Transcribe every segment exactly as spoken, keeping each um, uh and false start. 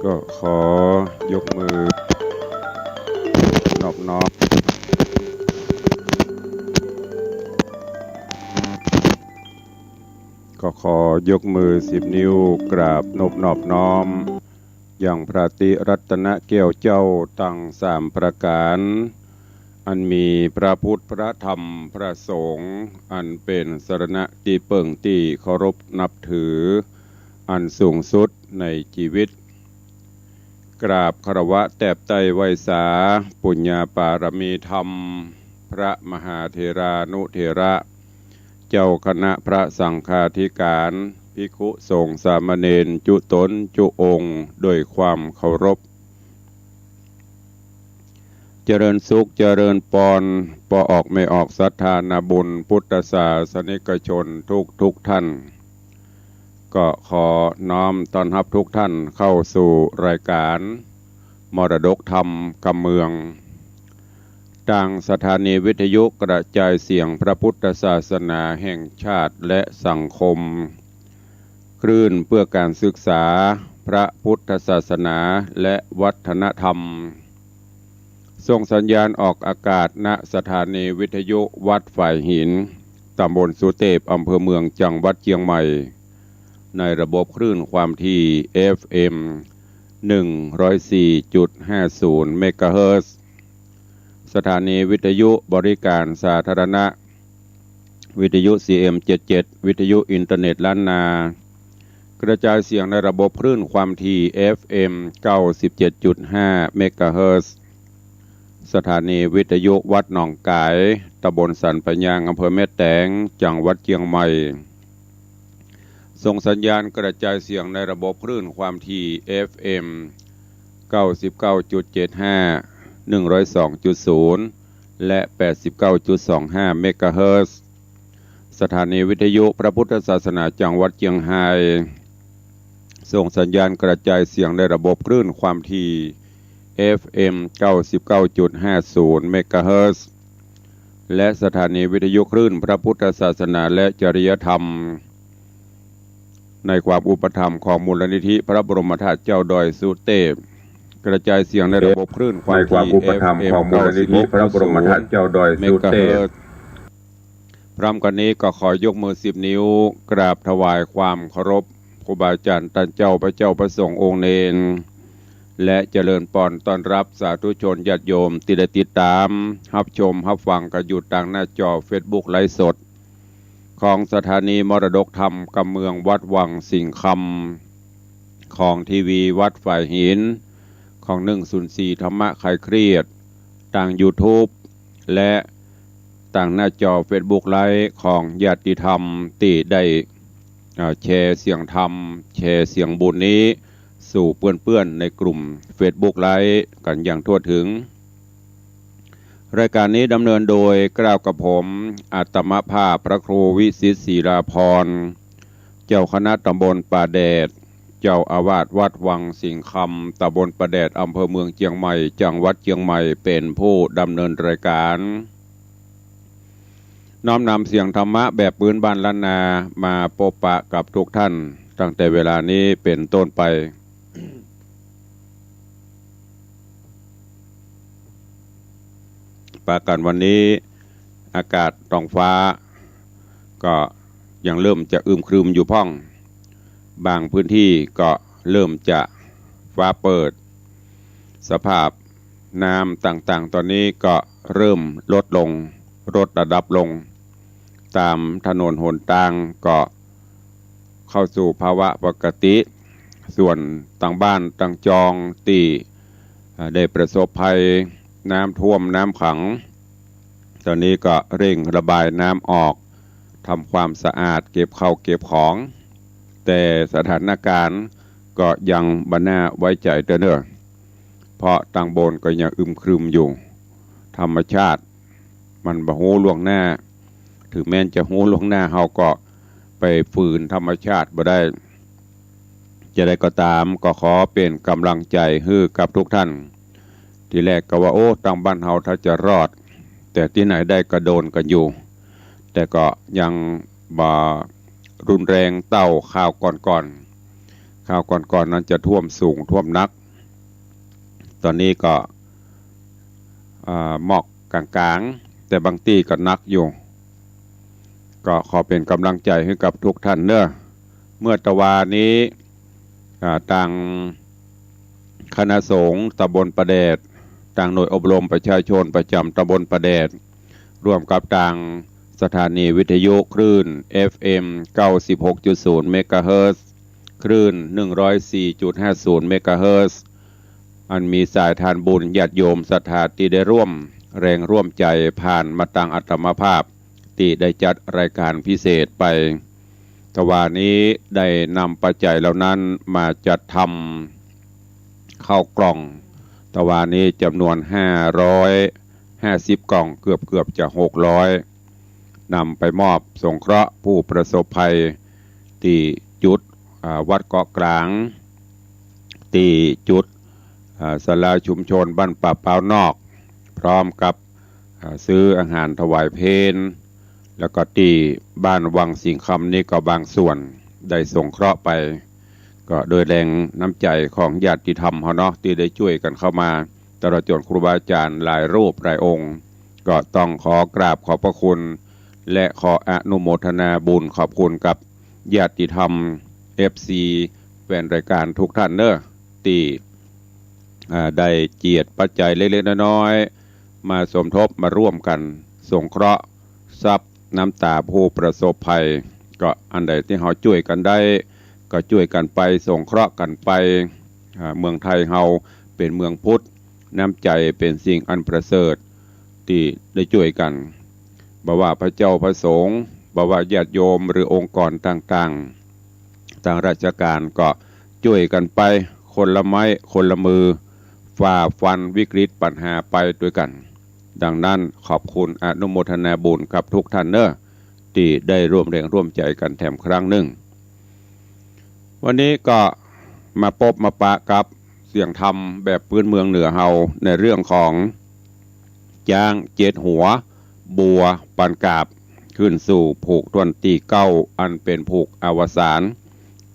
ก็ขอยกมือนอบน้อม ก็ขอยกมือสิบนิ้วกราบนบนอบน้อม ยังพระติรัตนแก้วเจ้าตังสามประก๋าน อันมีพระพุทธ พระธรรม พระสงฆ์ อันเป๋นสรณะตี้เปิ้งตี้เคารพนับถือ อันสูงสุดในจีวิต กราบคารวะแตบใต้ไหว้สา ปุญญาปารมีธรรม พระมหาเถรานุเถระ เจ้าคณะพระสังฆาธิการ ภิกขุสงฆ์สามเณรจุ๊ต๋นจุ๊องค์ ด้วยความเคารพ เจริญสุขเจริญปอน ป้อออกแม่ออกศรัทธานาบุญพุทธศาสนิกชนทุกทุกท่าน ก็ขอน้อมต้อนฮับทุกท่านเข้าสู่รายการมรดกธรรมกำเมือง ตางสถานีวิทยุกระจายเสียงพระพุทธศาสนาแห่งชาติและสังคม คลื่นเพื่อการศึกษาพระพุทธศาสนาและวัฒนธรรม ส่งสัญญาณออกอากาศ ณ สถานีวิทยุวัดฝายหิน ตำบลสุเตพ อำเภอเมือง จังหวัดเจียงใหม่ ในระบบคลื่นความถี่ เอฟเอ็ม หนึ่งร้อยสี่จุดห้าศูนย์ เมกะเฮิรตซ์ สถานีวิทยุบริการสาธารณะ วิทยุ ซีเอ็ม เจ็ดเจ็ด วิทยุอินเทอร์เน็ตล้านนา กระจายเสียงในระบบคลื่นความถี่ เอฟเอ็ม เก้าสิบเจ็ดจุดห้า เมกะเฮิรตซ์ สถานีวิทยุวัดหนองก๋าย ตำบลสันป่ายยาง อำเภอแม่แตง จังหวัดเจียงใหม่ ส่งสัญญาณกระจายเสียงในระบบคลื่นความถี่ เอฟเอ็ม เก้าสิบเก้าจุดเจ็ดห้า หนึ่งร้อยสองจุดศูนย์ และ แปดสิบเก้าจุดสองห้า เมกะเฮิรตซ์ สถานีวิทยุพระพุทธศาสนาจังหวัดเจียงไฮ้ ส่งสัญญาณกระจายเสียงในระบบคลื่นความถี่ เอฟเอ็ม เก้าสิบเก้าจุดห้าศูนย์ เมกะเฮิรตซ์ และสถานีวิทยุคลื่นพระพุทธศาสนาและจริยธรรม ในความอุปถัมภ์ของมูลนิธิพระบรมธาตุเจ้าดอยสุเตพ กระจายเสียงในระบบคลื่นความ ในความอุปถัมภ์ของมูลนิธิพระบรมธาตุเจ้าดอยสุเตพ เมกะเฮิรตซ์ พร้อมกันนี้ก็ขอยกมือสิบนิ้ว กราบถวายความเคารพครูบาอาจารย์ต้านเจ้า พระเจ้าพระสงฆ์องค์เณร และเจริญปอนต้อนฮับสาธุชนญาติโยมตี้ได้ติดต๋ามฮับชมฮับฟังกั๋นอยู่ตางหน้าจอเฟซบุ๊กไลฟ์สด ของสถานีมรดกธรรมกำเมืองวัดวังสิงห์คำ ของทีวีวัดฝายหิน ของหนึ่งศูนย์สี่ธรรมะคลายเครียด ตางยูทูบ และตางหน้าจอเฟซบุ๊กไลฟ์ของญาติธรรมตี้ได้ เอ่อ แชร์เสียงธรรม แชร์เสียงบุญนี้สู่เปื้อนๆ ในกลุ่มเฟซบุ๊กไลฟ์กั๋นอย่างทั่วถึง รายการนี้ดำเนินโดยเกล้ากระผม อาตมาภาพพระครูวิสิทธิ์ศิลาภรณ์ เจ้าคณะตำบลป่าแดด เจ้าอาวาสวัดวังสิงห์คำ ตำบลป่าแดด อำเภอเมืองเจียงใหม่ จังหวัดเจียงใหม่ เป๋นผู้ดำเนินรายการ น้อมนำเสียงธรรมะแบบพื้นบ้านล้านนามาปบปะกับทุกท่าน ตั้งแต่เวลานี้เป๋นต้นไป ปากั๋นวันนี้อากาศท้องฟ้าก็ยังเริ่มจะอึมครึมอยู่พ่อง บางพื้นที่ก็เริ่มจะฟ้าเปิด สภาพน้ำต่างๆ ต๋อนนี้ก็เริ่มลดลง ลดระดับลง ต๋ามถนนหนตางก็เข้าสู่ภาวะปกติ ส่วนตางบ้านตางจองตี้ เอ่อ ได้ประสบภัยน้ำท่วมน้ำขัง ต๋อนนี้ก็เร่งระบายน้ำออก ทำความสะอาด เก็บข้าวเก็บของ แต่สถานการณ์ก็ยังบ่น่าไว้ใจ๋เตื้อเน่อ เพราะตางบนก็ยังอึมครึมอยู่ ธรรมชาติมันบ่ฮู้ล่วงหน้า ถึงแม้นจะฮู้ล่วงหน้า เฮาก็ไปฝืนธรรมชาติบ่ได้ จะใดก็ต๋าม ก็ขอเป๋นก๋ำลังใจ๋หื้อกับทุกท่าน ทีแรกก็ว่า โอ้ ตางบ้านเฮาถ้าจะรอด แต่ตี้ไหนได้ก็โดนกั๋นอยู่ แต่ก็ยังบ่รุนแรงเต้าคราวก่อนๆ ใค คราวก่อนๆนั้นจะท่วมสูงท่วมหนัก ต๋อนนี้ก็ อ่า หมอกก๋างๆ แต่บางตี้ก็หนักอยู่ ก็ขอเป๋นก๋ำลังใจ๋หื้อกับทุกท่านเน่อ เมื่อตะวานี้ อ่า ตางคณะสงฆ์ตำบลป่าแดด ตางหน่วยอบรมประชาชนประจ๋ำตำบลป่าแดด ร่วมกับตางสถานีวิทยุคลื่น เอฟเอ็ม เก้าสิบหกจุดศูนย์ เมกะเฮิรตซ์ คลื่น หนึ่งร้อยสี่จุดห้าศูนย์ เมกะเฮิรตซ์ อันมีสายทานบุญญาติโยมศรัทธาตี้ได้ร่วมแรงร่วมใจ๋ผ่านมาตางอาตมาภาพ ตี้ได้จัดรายก๋านพิเศษไป ตะวานี้ได้นำปัจจัยเหล่านั้นมาจัดทำข้าวกล่อง ตะวานี้จ๋ำนวนห้าร้อยห้าสิบกล่อง เกือบๆ จะหกร้อย นำไปมอบสงเคราะห์ผู้ประสบภัย ตี้จุด อ่า วัดเกาะกลาง ตี้จุด อ่า ศาลาชุมชนบ้านป่าเปานอก พร้อมกับ อ่า ซื้ออาหารถวายเพล แล้วก็ตี้บ้านวังสิงห์คำนี้ก็บางส่วนได้สงเคราะห์ไป ก็โดยแรงน้ำใจ๋ของญาติธรรมเฮาเนาะ ตี้ได้จ้วยกั๋นเข้ามา ตลอดจ๋นครูบาอาจ๋ารย์หลายรูปหลายองค์ ก็ต้องขอกราบขอบพระคุณ และขออนุโมทนาบุญขอบคุณกับญาติธรรม เอฟซี แฟนรายก๋านทุกท่านเน่อ ตี้ อ่า ได้เจียดปัจจัยเล็กๆ น้อยๆ มาสมทบมาร่วมกั๋นสงเคราะห์ทรัพย์น้ำต๋าผู้ประสบภัย ก็อันใดตี้เฮาจ้วยกั๋นได้ ก็จ้วยกั๋นไปสงเคราะห์กั๋นไป อ่า เมืองไทยเฮาเป๋นเมืองพุทธ น้ำใจ๋เป๋นสิ่งอันประเสริฐ ตี้ได้จ้วยกั๋น บ่ว่าพระเจ้าพระสงฆ์ บ่ว่าญาติโยมหรือองค์กรต่างๆ ตางราชก๋านก็จ้วยกั๋นไปคนละไม้คนละมือ ฝ่าฟันวิกฤตปัญหาไปตวยกั๋น ดังนั้นขอบคุณอนุโมทนาบุญกับทุกท่านเน่อ ตี้ได้ร่วมแรงร่วมใจ๋กั๋นแถมครั้งนึ่ง วันนี้ก็มาปบมาปะกับเสียงธรรมแบบปื๊นเมืองเหนือเฮาในเรื่องของจ๊างเจ็ดหัว บัวปันกาบ ขึ้นสู่ผูกถ้วนตี้เก้า อันเป๋นผูกอวสาน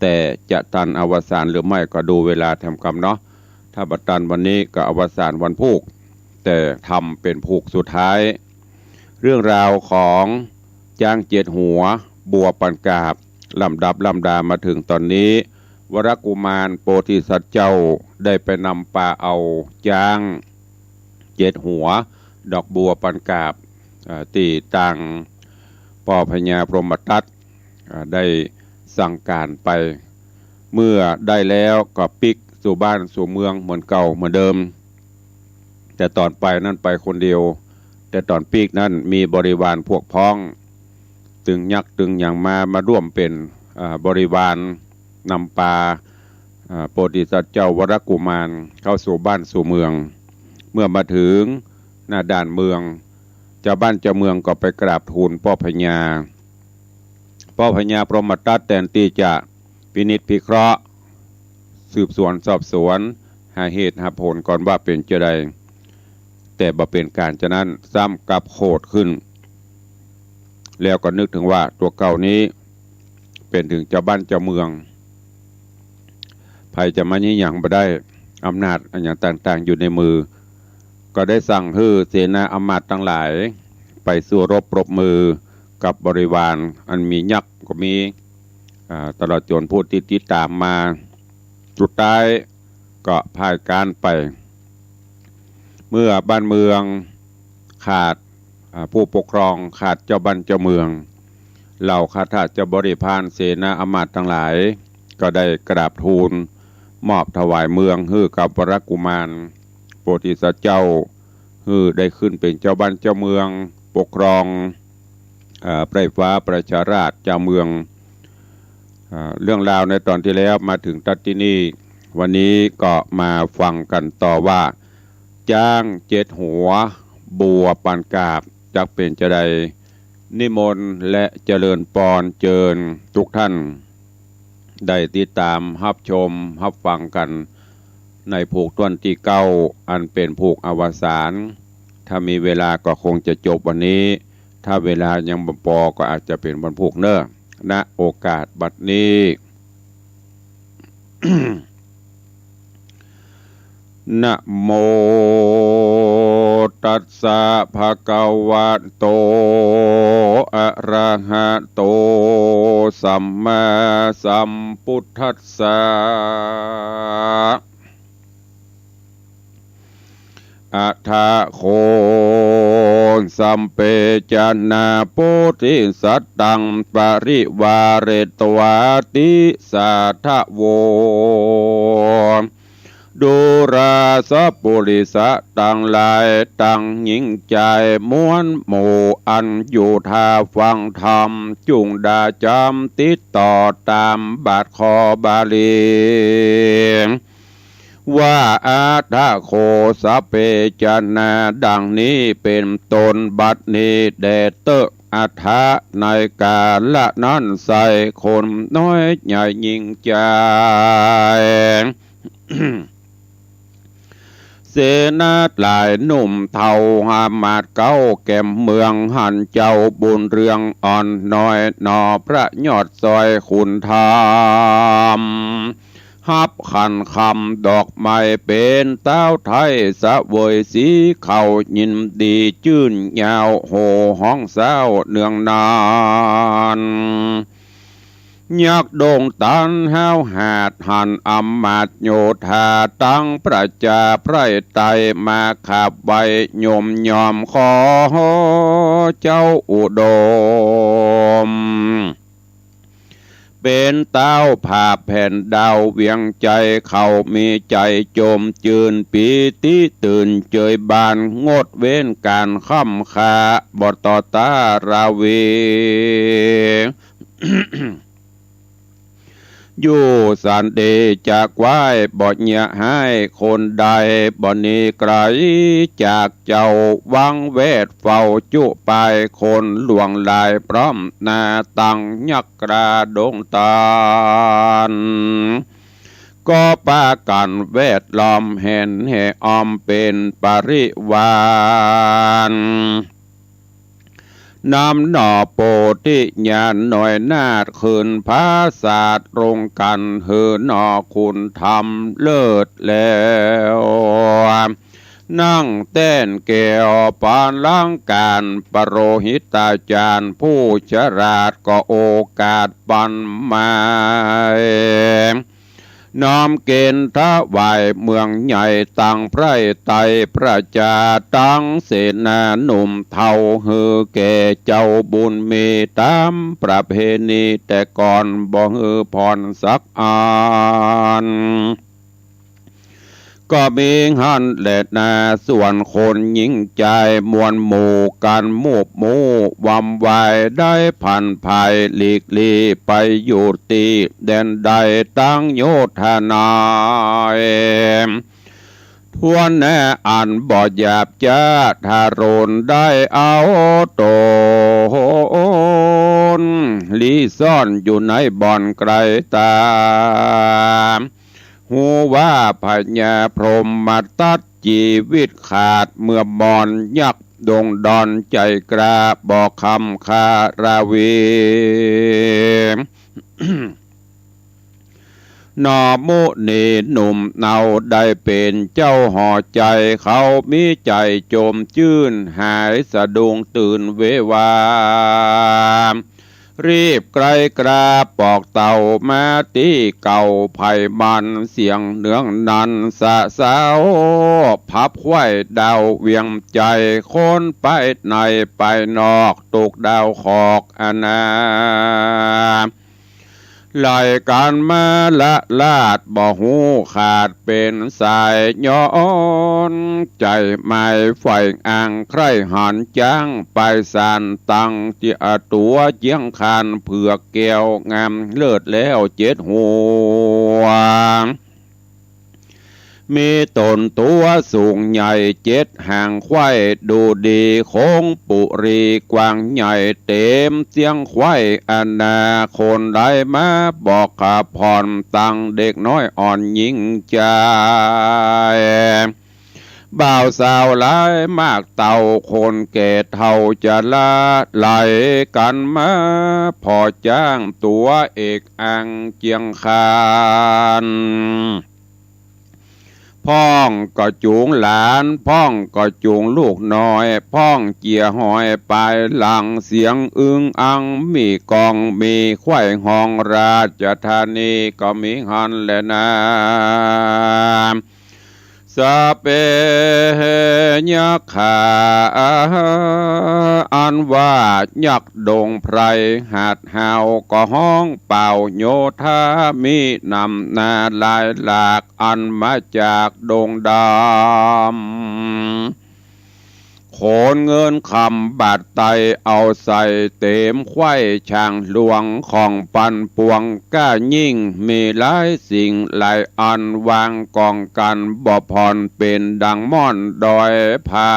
แต่จะตันอวสานหรือไม่ก็ดูเวลาแถมกำเนาะ ถ้าบ่ตันวันนี้ก็อวสานวันพูก แต่ทำเป๋นผูกสุดท้าย เรื่องราวของจ๊างเจ็ดหัว บัวปันกาบ ลำดับลำดามาเถิงต๋อนนี้ วรกุมารโพธิสัตว์เจ้าได้ไปนำปาเอาจ๊างเจ็ดหัว ดอกบัวปันกาบ เอ่อ ตี้ตางป้อพญาพรหมทัต อ่า ได้สั่งก๋านไป เมื่อได้แล้วก็ปิ๊กสู่บ้านสู่เมืองเหมือนเก่าเหมือนเดิม แต่ต๋อนไปนั้นไปคนเดียว แต่ต๋อนปิ๊กนั้นมีบริวารพวกพ้อง ตึงยักษ์ตึงหยังมา มาร่วมเป๋น อ่า บริวารนำปา อ่า โพธิสัตว์เจ้าวรกุมารเข้าสู่บ้านสู่เมือง เมื่อมาเถิงหน้าด่านเมือง จาวบ้านจาวเมืองก็ไปกราบทูลป้อพญา ป้อพญาพรหมทัตแตนตี้จะพินิจพิเคราะห์ สืบสวนสอบสวน หาเหตุหาผลก่อนว่าเป๋นจาใด แต่บ่เป๋นก๋านจานั้น ซ้ำกลับโขดขึ้น แล้วก็นึกเถิงว่าตั๋วเก่านี้เป๋นเถิงจาวบ้านจาวเมือง ใผจะมายี้หยังบ่ได้ อำนาจอะหยังต่างๆ อยู่ในมือ ก็ได้สั่งหื้อเสนาอำมาตย์ตังหลาย ไปสู้รบปรบมือกับบริวาร อันมียักษ์ก็มี อ่า ตลอดจ๋นผู้ตี้ติดต๋ามมา สุดท้ายก็พ่ายก๋านไป เมื่อบ้านเมืองขาด อ่า ผู้ปกครอง ขาดเจ้าบ้านเจ้าเมือง เหล่าข้าทาสเจ้าบริพารเสนาอำมาตย์ตังหลาย ก็ได้กราบทูลมอบถวายเมืองหื้อกับวรกุมารโพธิสัตว์เจ้า หื้อได้ขึ้นเป๋นเจ้าบ้านเจ้าเมือง ปกครอง เอ่อ ไพร่ฟ้าประชาราษฎร์เจ้าเมือง เอ่อ เรื่องราวในต๋อนตี้แล้วมาเถิงตั๊ดตี้นี่ วันนี้ก็มาฟังกั๋นต่อว่า จ๊างเจ็ดหัว บัวปันกาบ จักเป๋นจาใด นิมนต์และเจริญปอนเจิญทุกท่าน ได้ติดต๋ามฮับชมฮับฟังกั๋น ในผูกถ้วนตี้เก้า อันเป๋นผูกอวสาน ถ้ามีเวลาก็คงจะจบวันนี้ ถ้าเวลายังบ่ปอก็อาจจะเป๋นวันพูกเน่อ ณ โอกาสบัดนี้ นะโมตัสสะ ภะคะวะโต อะระหะโต สัมมาสัมพุทธัสสะ อะถะโข สัพเพ จะนา โพธิสัตตัง ปะริวาเร ตวา ติสาทะโว ดูราสะปุริสะตังหลาย ตังหญิงจายมวลหมู่ อันอยู่ท่าฟังธรรม จุ่งดาจ๋ำติดต่อต๋ามบาทข้อบาลี ว่า อะถะโข สัพเพ จะนา ดังนี้เป๋นต้น บัดนี้แด่เต๊อะ อะถะ ในกาละนั้นไส้ คนน้อยใหญ่หญิงจาย เสนาหลายหนุ่มเฒ่า อามาตย์เก๊าแก่มเมือง หันเจ้าบุญเรืองอ่อนน้อย หน่อพระยอดสร้อยขุนธรรม ฮับขันคำดอกไม้ เป๋นเต๊าไท้เสวยสี เขายินดีจื้นยาว โห่ฮ้องเศร้าเนืองนาน ยักษ์ดงตันห้าวหาด หันอำมาตย์โยธา ตังประจาไพร่ไต มาขาบไหว้ยมยอม ขอเจ้าอุดม เป๋นเต๊าผาแผ่นดาวเวียงใจ๋ เขามีใจ๋จมจื้น ปีติตื่นเจยบาน งดเว้นก๋านค่ำค่า บ่ต่อต้าราวี อยู่สันติจะไหว้ บ่เยียะฮ้ายคนใด บ่หนีไก๋จากเจ้า วังแวดเฝ้าจุปาย คนหลวงหลายพร้อมหน้า ตังยักษ์กล้าดงตัน ก็ปากั๋นแวดล้อม แหนแห่อ้อมเป๋นปริวาร นำหน่อโพธิญาณน้อยนาฏ ขึ้นผาสาทรงกั๋น หื้อหน่อคุณธรรมเลิศแล้ว นั่งแต้นแก้วปานลังก๋าน ปโรหิตาจารย์ผู้ฉลาด ก็โอกาสปันหมาย น้อมเก๋ณฑ์ถวายเมืองใหญ่ ตังไพร่ไตประจา ตังเสนาหนุ่มเฒ่า หื้อแก่เจ้าบุญมี ต๋ามประเพณีแต่ก่อน บ่หื้อผ่อนสักอัน ก็มีหั้นแลนา ส่วนคนหญิงจายมวลหมู่กั๋น มูบมู่วำวาย ได้ผันผายหลีกลี้ ไปอยู่ตี้แดนใด ตังโยธนาย ถ้วนแน่อันบ่หยาบจ๊า ทารุณได้เอาต๋น ลี้ซ่อนอยู่ในบ่อนไก๋ต๋า ฮู้ว่าพญาพรหมตัดจีวิตขาด เมื่อมอนยักษ์ดงดอน ใจ๋กล้าบ่คำคาราวี หน่อมุนีหนุ่มเนา ได้เป๋นเจ้าหอใจ๋ เขามีใจ๋จมจื้น หายสะดุ้งตื่นเววา รีบไก๋กล้าปอกเต้า มาตี้เก่าไผ่มัน เสียงเนืองนั้นสะเซา ผับไขว้ดาวเวียงใจ๋ คนไปในไปนอก ตกดาวขอกอนา ไหลกั๋นมาละลาด บ่ฮู้ขาดเป๋นสาย ย้อนใจ๋หมายใฝ่อ้าง ใคร่หันจ๊างไปสาน ตังเจียตั๋วเจียงคาน เผือกแก้วงามเลิศแล้วเจ็ดหัว มีต๋นตั๋วสูงใหญ่เจ็ดหางไขว้ ดูดีโขงปุรีกว้างใหญ่ เต๋มเสียงไขว้อนา คนใดมาบอกขับผ่อน ตังเด็กน้อยอ่อนหญิงจาย บ่าวสาวหลายมากเต้า คนแก่เฒ่าจะละ ไหลกั๋นมาผ่อจ๊างตั๋วเอกอังเจียงคาน พ่องก็จูงหลาน พ่องก็จูงลูกน้อย พ่องเจียหอยปายหลัง เสียงอึ้งอัง มีก้องมีไขว้ ฮ้องราชธานีก็มีหั้นแลนา สะเปยักขา อันว่ายักษ์ดงไพรหาดฮาว ก็ฮ้องเป่าโยธา มีนำหน้าหลายหลาก อันมาจากดงดำ ขนเงินคำบาทไต เอาใส่เต็มไขว้ ช่างหลวงของปันปวง ก้ายิ่งมีหลายสิ่งหลายอัน วางก๋องกั๋นบ่ผ่อน เป๋นดังม่อนดอยผา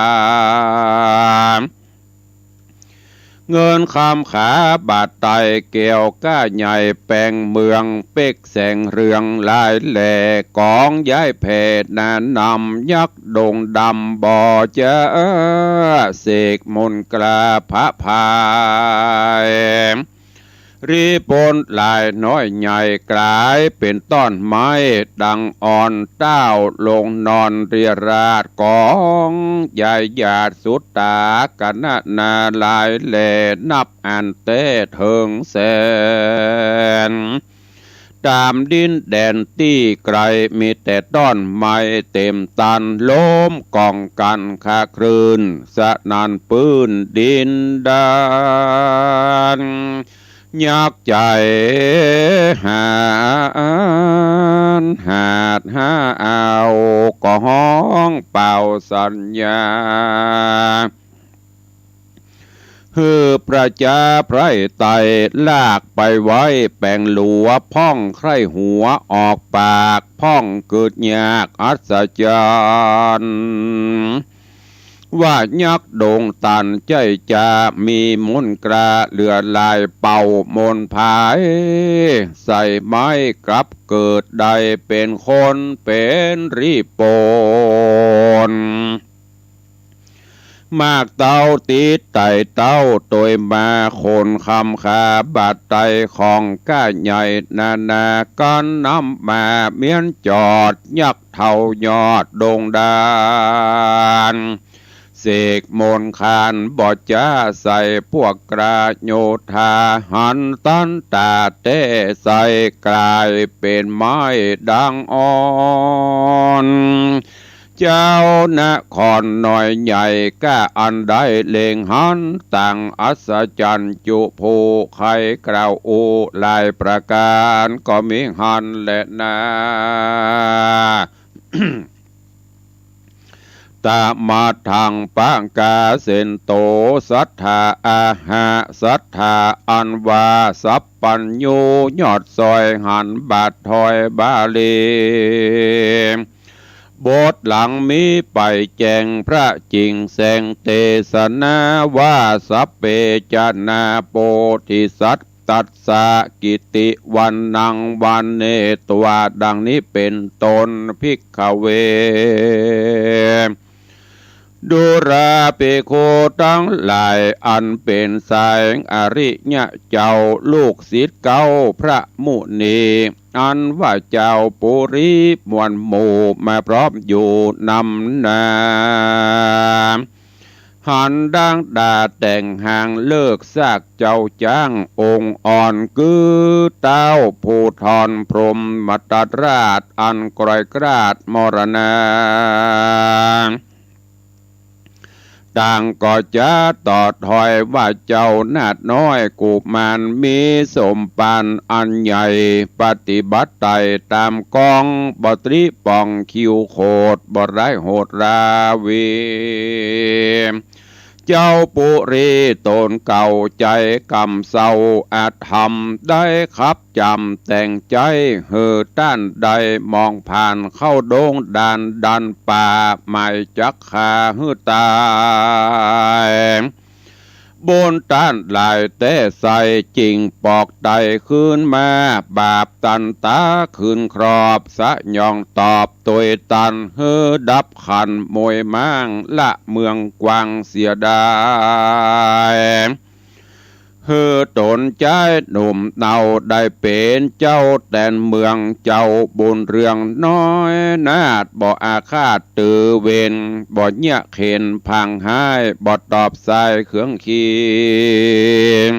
เงินคำขาบาทไต แก้วก้าใหญ่แปงเมือง เป๊กแสงเรืองหลายแหล่ ก๋องย้ายแผ่นานำ ยักษ์ดงดำบ่จะเสกมนต์กล้าผะพาย ริปนหลายน้อยใหญ่ ก๋ายเป๋นต้อนไม้ดังอ่อน ต้าวลงนอนเรียราษฎร์ ก๋องย้ายหยาดสุดต๋า กั๋นนานาหลายแหล่ นับอันแต๊เถิงแสน ต๋ามดินแดนตี้ไก๋ มีแต่ต้อนไม้เต๋มตัน ล้มก๋องกั๋นคะคลื่น สนั่นปื้นดินดาน ยักษ์ใจ๋หาญหาดหาเอา ก็ฮ้องเป่าสัญญา หื้อประจาไพร่ไต่ ลากไปไว้แป๋งหลัว พ่องใคร่หัวออกปาก พ่องกึ๊ดยากอัศจรรย์ ว่ายักษ์ดงตันใจ้จา มีมนต์กล้าเหลือหลาย เป่ามนต์ผายใส่ไม้ กลับเกิดได้เป๋นคน เป๋นริปน มากเต้าติดไต่เต้า ตวยมาขนคำขาบาทไต ของก้าใหญ่นานา กั๋นนำมาเมียนจอด ยักษ์เฒ่ายอดดงดาน เสกมนต์คานบ่จ๊า ใส่ปวกกล้าโยธา หันตันต๋าแต๊ใส่ ก๋ายเป๋นไม้ดังอ่อน เจ้านครน้อยใหญ่ ก้าอันได้เล็งหัน ตังอัศจรรย์จุผู้ ใค่กล่าวอู้หลายประก๋าน ก็มีหั้นแลนา ตะมะทังปะกาเสนโต สัตถาอาหะ สัตถาอันว่าสัพพัญญู ยอดซอยหันบาทถอยบาลี บทหลังมีไปแจ้งพระจิ่งแสงเตสนาว่า สัพเพจะนาโพธิสัตตัสสะ กิตติวัณณังวะเนตวา ดังนี้เป๋นต้น ภิกขเว ดูราภิกขุตังหลาย อันเป๋นสายอริยะเจ้า ลูกศิษย์เก๊าพระมุนี อันว่าเจ้าปุรีมวลหมู่ มาพร้อมอยู่นำหน้า หันดังดาแต่งหางเลิกซากเจ้าจ๊าง องค์อ่อนคือเต๊าภูธรพรหมตราช อันกรอยกราดมรณา ต่างก็จะต่อถอยว่า เจ้านาถน้อยกุมารมีสมภารอันใหญ่ ปฏิบัติไต่ต๋ามกอง บ่ตริป๋องคิวโขด บ่ร้ายโหดราวี เจ้าปุรีต๋นเก่าใจ๋กำเซ้าอธรรม ได้ขับจำแต่งใจ๊หื้อต้านได้มองผ่าน เข้าดงดานดันป่า หมายจักฆ่าหื้อต๋าย บุญต้านหลายแต๊ใส จึ่งปอกไตคืนมา บาปตันต๋าคืนครอบ สยองตอบตวยตัน หื้อดับขันมวยม้าง ละเมืองกวางเสียดาย หื้อต๋นใจ๊หนุ่มเนา ได้เป๋นเจ้าแตนเมือง เจ้าบุญเรืองน้อยนาฏ บ่อาฆาต ตือเวร บ่เยียะเข็ญผางฮ้าย บ่ตอบสายเคืองเคียง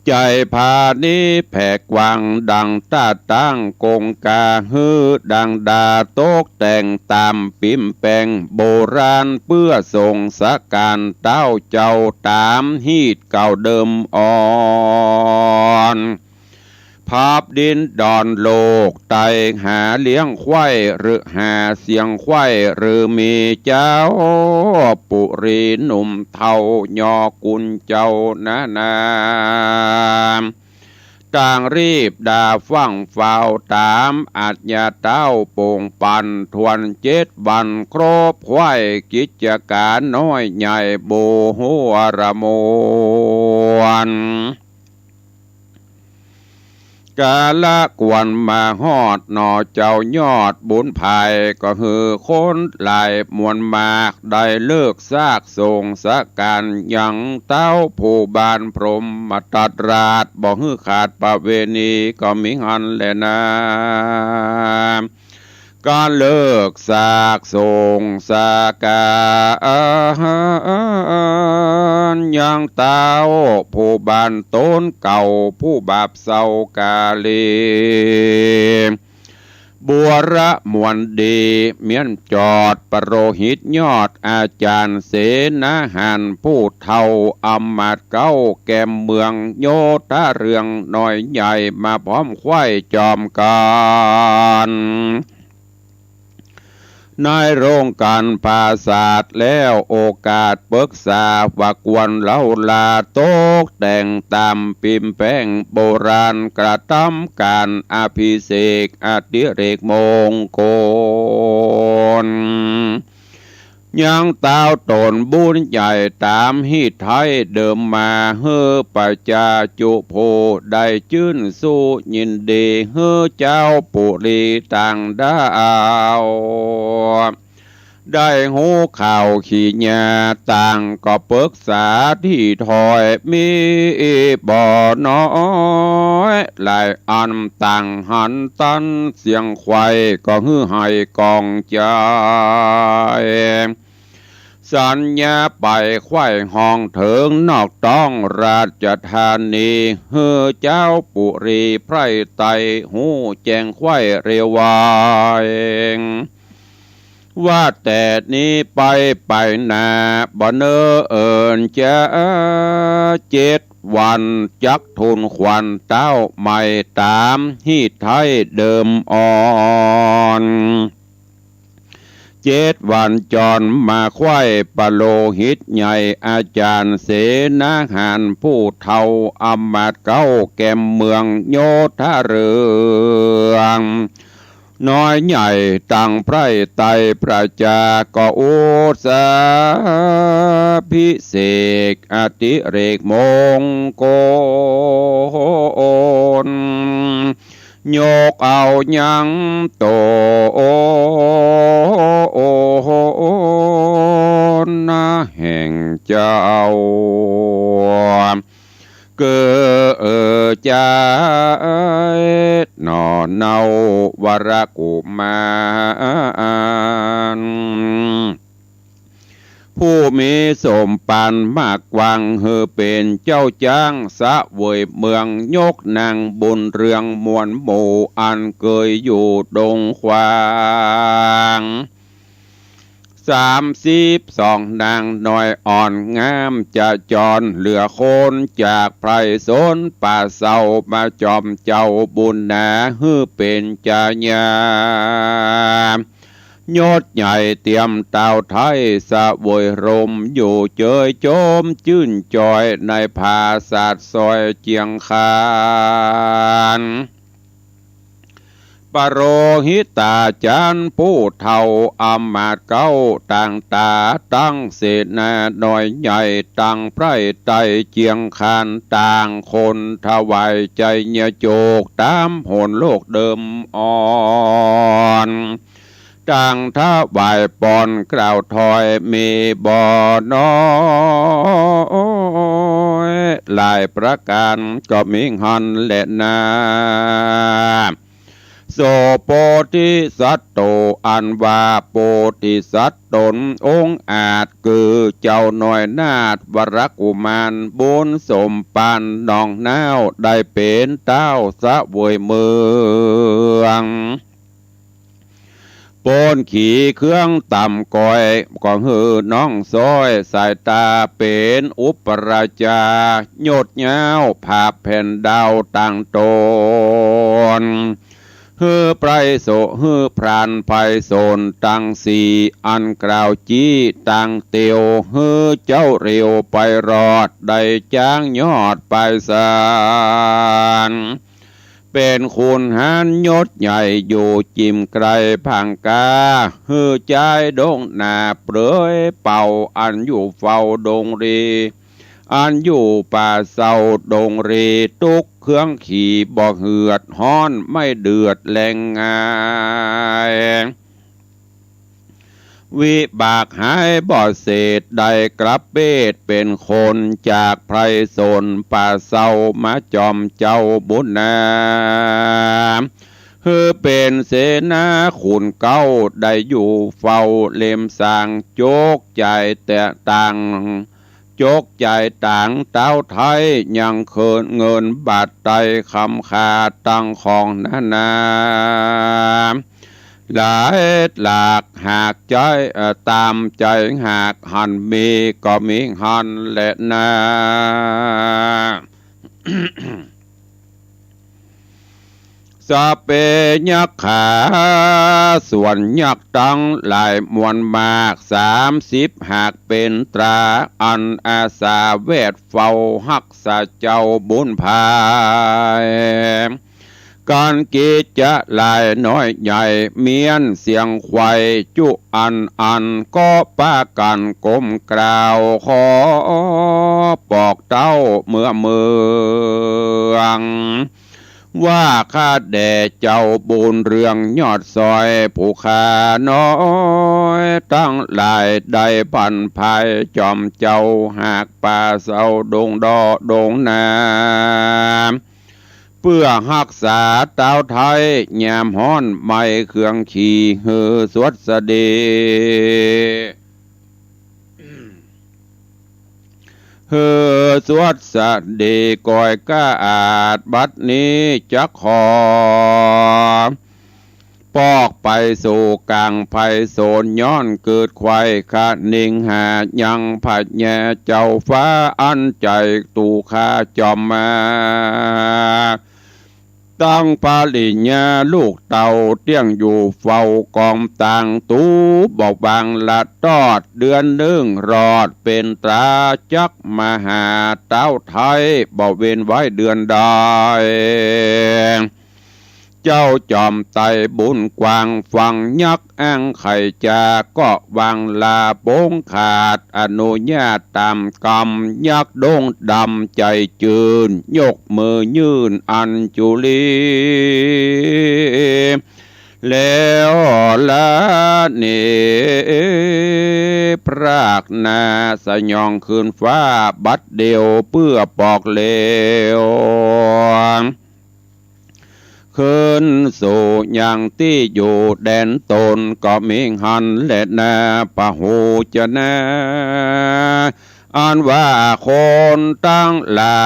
ใจ๋ผานี้แผ่กว้างดังต้าตั้งกงกา หื้อดังดาตกแต่งต๋ามปิ่มแป๋งโบราณ เปื้อส่งสการเต๊าเจ้าต๋ามฮีตเก่าเดิมอ่อน พับดินดอนโลกไต หาเลี้ยงไข้หรือหาเสียงไข้หรือมี เจ้าปุรีหนุ่มเฒ่ายอกุลเจ้านานา ต่างรีบดาฟั่งฟ้าวต๋ามอาชญาเต๊าโป่งปัน ถ้วนเจ็ดวันครบไขว้ กิจก๋านน้อยใหญ่บ่ฮู้ระมวล กาละควรมาฮอดหนอเจ้ายอดบุญภาย ก็หื้อคนหลายมวลมาก ได้เลิกซากส่งสการยังเต๊าผู้บ้านพรหมทัตราช บ่หื้อขาดประเวณีก็มีหั้นแลนา ก๋านเลิกซากส่งสการยังเต๊าผู้บ้านต๋นเก่า ผู้บาปเศร้ากาลี บัวระมวลดี เมี้ยนจอดปโรหิตยอดอาจ๋ารย์เสนาหารผู้เฒ่าอำมาตย์เก๊าแก่มเมืองโยธาเรืองน้อยใหญ่มาพร้อมไขว้จอมกั๋น ในโรงก๋านผาสาทแล้วโอกาสปึกษาว่าควรเล้าลาตกแต่งต๋ามปิ่มแป๋งโบราณ กระทำก๋านอภิเษกอดิเรกมงคล ยังเต๊าต๋นบุญใหญ่ต๋ามฮีตไท้เดิมมา หื้อประจาจุผู้ได้จื้นสู้ยินดี หื้อเจ้าปุรีต่างด้าว ได้ฮู้ข่าวขีญา ต่างก็ปึกษาตี้ถ้อย มีบ่น้อยหลายอัน ต่างหันตันเสียงไขว้ ก็หื้อหายกองใจ๋ สัญญาไปไขว้ห้องเถิงนอกต้องราชธานี หื้อเจ้าปุรีไพร่ไตร่ฮู้แจ้งไขว้เร็วไว ว่าแต่นี้ไปไปนาบ่เนิ่นเอิ้นจา เจ็ดวันจักทูลขวัญเต๊าใหม่ต๋ามฮีตไท้เดิมอ่อน เจ็ดวันจรมาไขว้ปโรหิตใหญ่อาจ๋ารย์เสนาหารผู้เฒ่าอำมาตย์เก๊าแก่มเมืองโยธาเรือง น้อยใหญ่ตั้งไพร่ไตร่ประจาก็อุสาภิเษกอดิเรกมงคล ยกเอายังต๋นแห่งเจ้า เกิดใจ๋หน่อเนา วรกุมาร ผู้มีสมปันมากกว้าง หื้อเป๋นเจ้าจ๊างเสวยเมือง ยกนางบุญเรืองมวลหมู่ อันเกยอยู่ดงขวาง สามสิบสองนางน้อยอ่อนงามจะจร เหลือคนจากไพร่สนป่าเศร้า มาจอมเจ้าบุญหนา หื้อเป๋นจาญา ยศใหญ่เตียมเต้าไท้ เสวยร่มอยู่เจยโจมจื้นจอย ในผาสาทซอยเจียงคาน ป ปโรหิตาจ๋ารย์ผู้เฒ่า อำมาตย์เก๊าต่างต๋า ตังเสนาน้อยใหญ่ ตังไพร่ไตร่เจียงคาน ต่างคนถวายไชยโจก ต๋ามหนโลกเดิมอ่อน ต่างถวายปอนกล่าวถอยมีบ่น้อย หลายประก๋านก็มีหั้นแลนา โส โพธิสัตโต อันว่าโพธิสัตว์ต๋นองค์อาจ คือเจ้าน้อยนาถวรกุมาร บุญสมปานน้องน้าว ได้เป๋นต้าวเสวยเมือง ป๊นขีเครื่องต่ำก้อย ก็หื้อน้องซ้อยสายต๋า เป๋นอุปราชา ยศยาวผาแผ่นดาวต่างต๋น หื้อไพร่โส หื้อพรานไพร่สนตังสี่ อันกล่าวจี้ตังเตียว หื้อเจ้าเร็วไปรอด ได้จ๊างยอดไปสาน เป๋นขุนหาญยศใหญ่ อยู่จิ่มไกลผางกา หื้อจ๊ายดงหนาเปลือยเป่า อันอยู่เฝ้าดงรี อันอยู่ป่าเศร้าดงรี ตุ๊กเครื่องขี่บ่เหือด ฮ้อนไม่เดือดแลงง่าย วิบากหายบ่เสด ได้กลับเปดเป๋นคน จากไพร่สนป่าเศร้า มาจอมเจ้าบุญนา หื้อเป๋นเสนาขุนเก๊า ได้อยู่เฝ้าเล็มสาง จกจ่ายแต่ต่าง จกจ่ายต๋างเต๊าไท้ ยังเคินเงินบาทไตรคำขาดตังของนานา หลายหลากหากใจ๊ เอ่อ ต๋ามใจ๋หากหันมี ก็มีหั้นแลนา สัพเพยักขา ส่วนยักษ์ตังหลายมวลมาก สามสิบหากเป๋นตรา อันอาสาแวดเฝ้าฮักษาเจ้าบุญภาย กั๋นกิจจะหลายน้อยใหญ่ เมี้ยนเสียงไขว่จุอันอัน ก็ปากั๋นก้มกราบขอบอกเต้าเมื่อเมือง ว่าข้าแด่เจ้าบุญเรืองยอดซอย ผู้ข้าน้อยตังหลายได้บั่นพายจอมเจ้า หากป่าเศร้าดงดอดงนา เปื้อฮักษาเต๊าไท้ยามฮ้อนไหม้เครื่องขี่ หื้อสวัสดี หื้อสวัสดีก้อยก้าอาจ บัดนี้จักขอ ปอกไปสู่ก๋างไพร่สน ย้อนเกิดไขว่คะนิงหา ยังพญาเจ้าฟ้าอันใจ๋ ตู๋ข้าจอมมา ตังปริญญาลูกเต้า เตี้ยงอยู่เฝ้ากองต่าง ตู๋บ่วางละตอด เดือนนึ่งรอดเป๋นตรา จักมาหาเต๊าไท้ บ่เว้นไว้เดือนใด เจ้าจอมไตบุญกว้าง ฟังยักษ์อ้างไขจาก็วางลาปงขาด อนุญาตต๋ามกำ ยักษ์ดงดำใจ๋จื้น ยกมือยื่นอัญจุลี แล้วละเน พรากหน้าสยองขึ้นฟ้าบัดเดี่ยว เปื้อปอกเหลว ขึ้นสู่ยังตี้อยู่แดนต๋น ก็มีหั้นแลนา พหูจนะ อันว่าคนตังหลา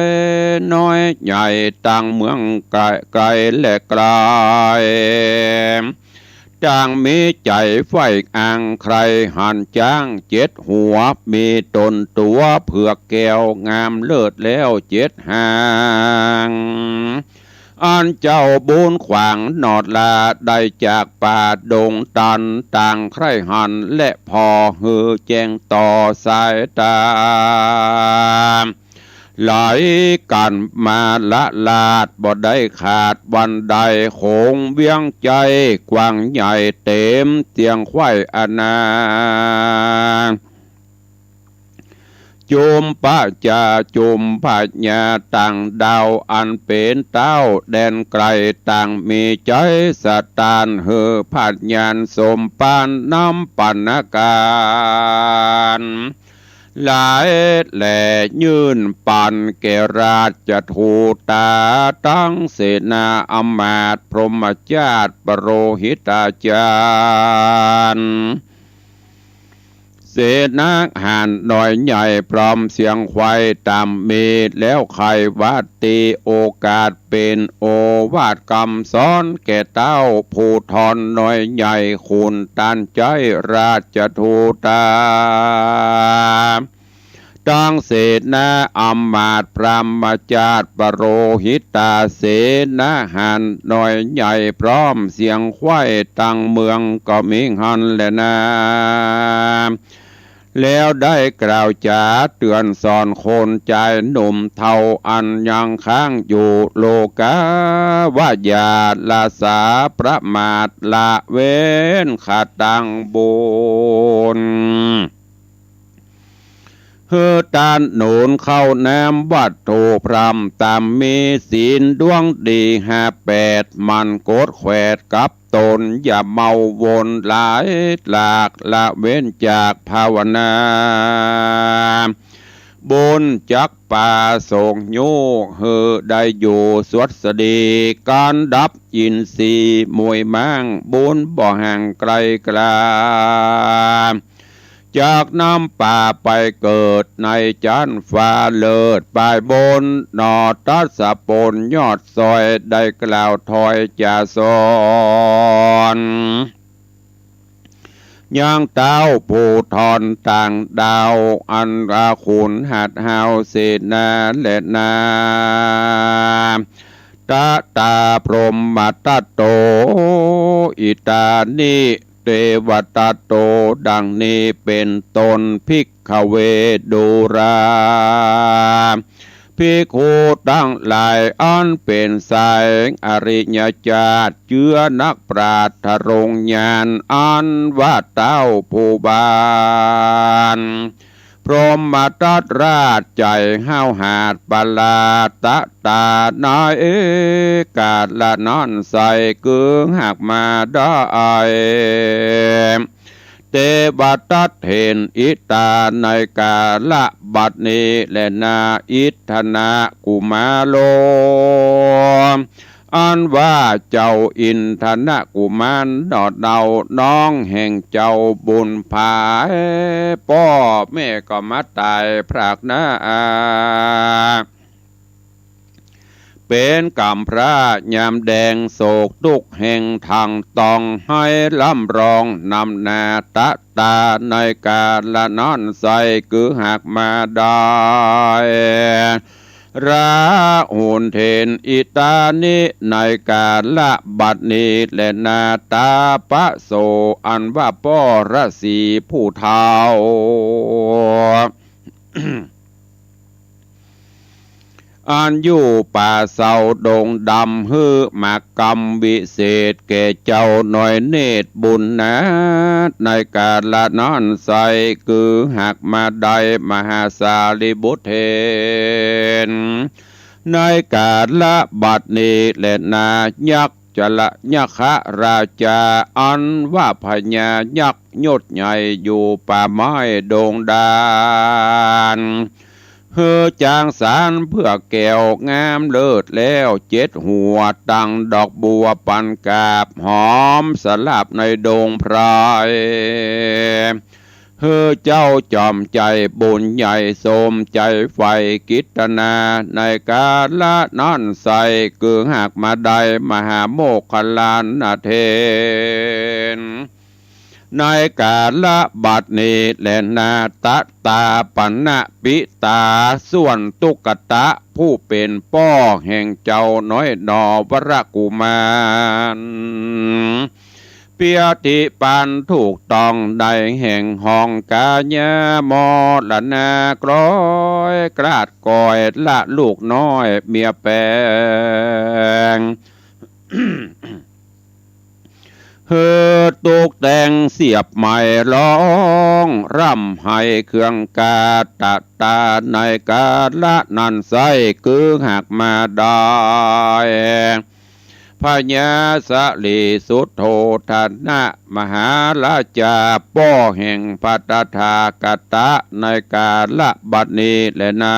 ย น้อยใหญ่ตังเมืองไก๋ ไก๋และไก๋ ต่างมีใจ๋ใฝ่อังใคร่หันจ๊างเจ็ดหัว มีต๋นตั๋วเผือกแก้วงามเลิศแล้วเจ็ดหาง อันเจ้าบุญขวางหนอดลา ได้จากป่าดงตัน ต่างใคร่หันและผ่อหื้อแจ้งต่อสายต๋า ไหลกั๋นมาละลาดบ่ได้ขาดวันใด โขงเวียงใจ๋กว้างใหญ่เต๋มเสียงไขว่อานาง จุมพระจาจุมพญาต่างดาว อันเป๋นเต๊าแดนไก๋ต่างมีใจ๋สะตาน หื้อพญานสมปานนำปานก๋าน หลายแหล่ยื่นปั๋นแก่ราชทูตา ตังเสนาอำมาตย์พรหมจาติปโรหิตาจารย์ เสนาหาญน้อยใหญ่พร้อมเสียงไขว่ต๋ามมี แล้วใค่ว่าตี้โอกาสเป๋นโอวาทกำสอนแก่เต้าผู้ทอนน้อยใหญ่ ขุนตานใจ๊ราชทูตา ตังเสนาอำมาตย์พรหมจาติปโรหิตา เสนาหาญน้อยใหญ่พร้อมเสียงไขว่ตังเมืองก็มีหั้นแลนา แล้วได้กล่าวจ๋าเตื๋อนสอนคนจายหนุ่มเฒ่า อันยังค้างอยู่โลก๋าว่าอย่าละสาประมาทละเว้นขะตังบุญ หื้อตานหนุนเข้าน้ำวัตถุพร่ำต๋ามมี ศีลดวงดีห้าแปด หมั่นกดแขวดกับต๋น อย่าเมาวนหลายหลากละเว้นจากภาวนา บุญจักปาสงฆ์ยู้หื้อได้อยู่สวัสดี ก๋านดับอินทรีย์มวยม้าง บุญบ่ห่างไก๋กล้า จากนำปาไปเกิดในจั๊นฟ้าเลิศปายบน หน่อตัสสะปนยอดซอย ได้กล่าวถ้อยจ๋าสอน ยังเต้าผู้ทอนต่างดาว อันว่าขุนหัดฮาวเสนาแลนา ตะตาพรหมตัตโต อิตานิ เตวะตัตโต ดังนี้เป๋นต้น ภิกขเว ดูรา ภิกขุตังหลาย อันเป๋นสายอริยจาติ เจื้อนักปราชญ์ทรงญาณ อันว่าเต้าผู้บาน พรหมทัตราชใจ๋ห้าวหาญประหลาด ตะตาในกาละนั้นไส้ คือหากมาได้ เตวะทัตเห็นอิตาในกาละบัดนี้แลนา อินทนะกุมารโล อันว่าเจ้าอินทนะกุมารหนอเนา น้องแห่งเจ้าบุญผาย ป้อแม่ก็มาต๋ายพรากหน้า เป๋นก๋ำพร้ายามแดง โศกตุ๊กข์แห่งทั้งต้อง ไห้ร่ำร้องนำหน้า ตะตาในกาละนั้นไส้ คือหากมาได้ ราหุลเห็นอิตานิในกาละบัดนี้แลนา ตาปะโส อันว่าป้อฤๅษีผู้เฒ่า อันอยู่ป่าเซาดงดำ หื้อมากำวิเศษแก่เจ้าน้อยเนตรบุญนาถ ในกาละนั้นไส้ คือหากมาได้มหาสารีบุตรเถร ในกาละบัดนี้แลนา ยักษ์จละยักขราชา อันว่าพญายักษ์ยศใหญ่อยู่ป่าไม้ดงดาน หื้อจางสารเพื่อแก้วงามเลิศแล้วเจ็ดหัว ตั้งดอกบัวปันกาบหอมสลาบในดงไพร หื้อเจ้าจอมใจ๋บุญใหญ่สมใจ๋ใฝ่กิตนา ในกาละนั้นไส้ คือหากมาได้มหาโมคคัลลานะเถร ในกาละบัดนี้แลนา ตะตาปะนะปิตา ส่วนตุ๊กตะผู้เป๋นป้อแห่งเจ้าน้อยหนอวรกุมาร เ เปียติปันถูกต้องได้แห่งห้องกายะมรณะ กลอยกลาดก่อยละลูกน้อยเมียแปง หื้อตุ๊กแต่งเสียบไม้ฮ้อง ร่ำไห้เคืองกาตะตา ในกาละนั้นไส้ คือหากมาได้ พญาสะหลีสุโธทนะมหาราชา ป้อแห่งพระตถาคตะ ในกาละบัดนี้แลนา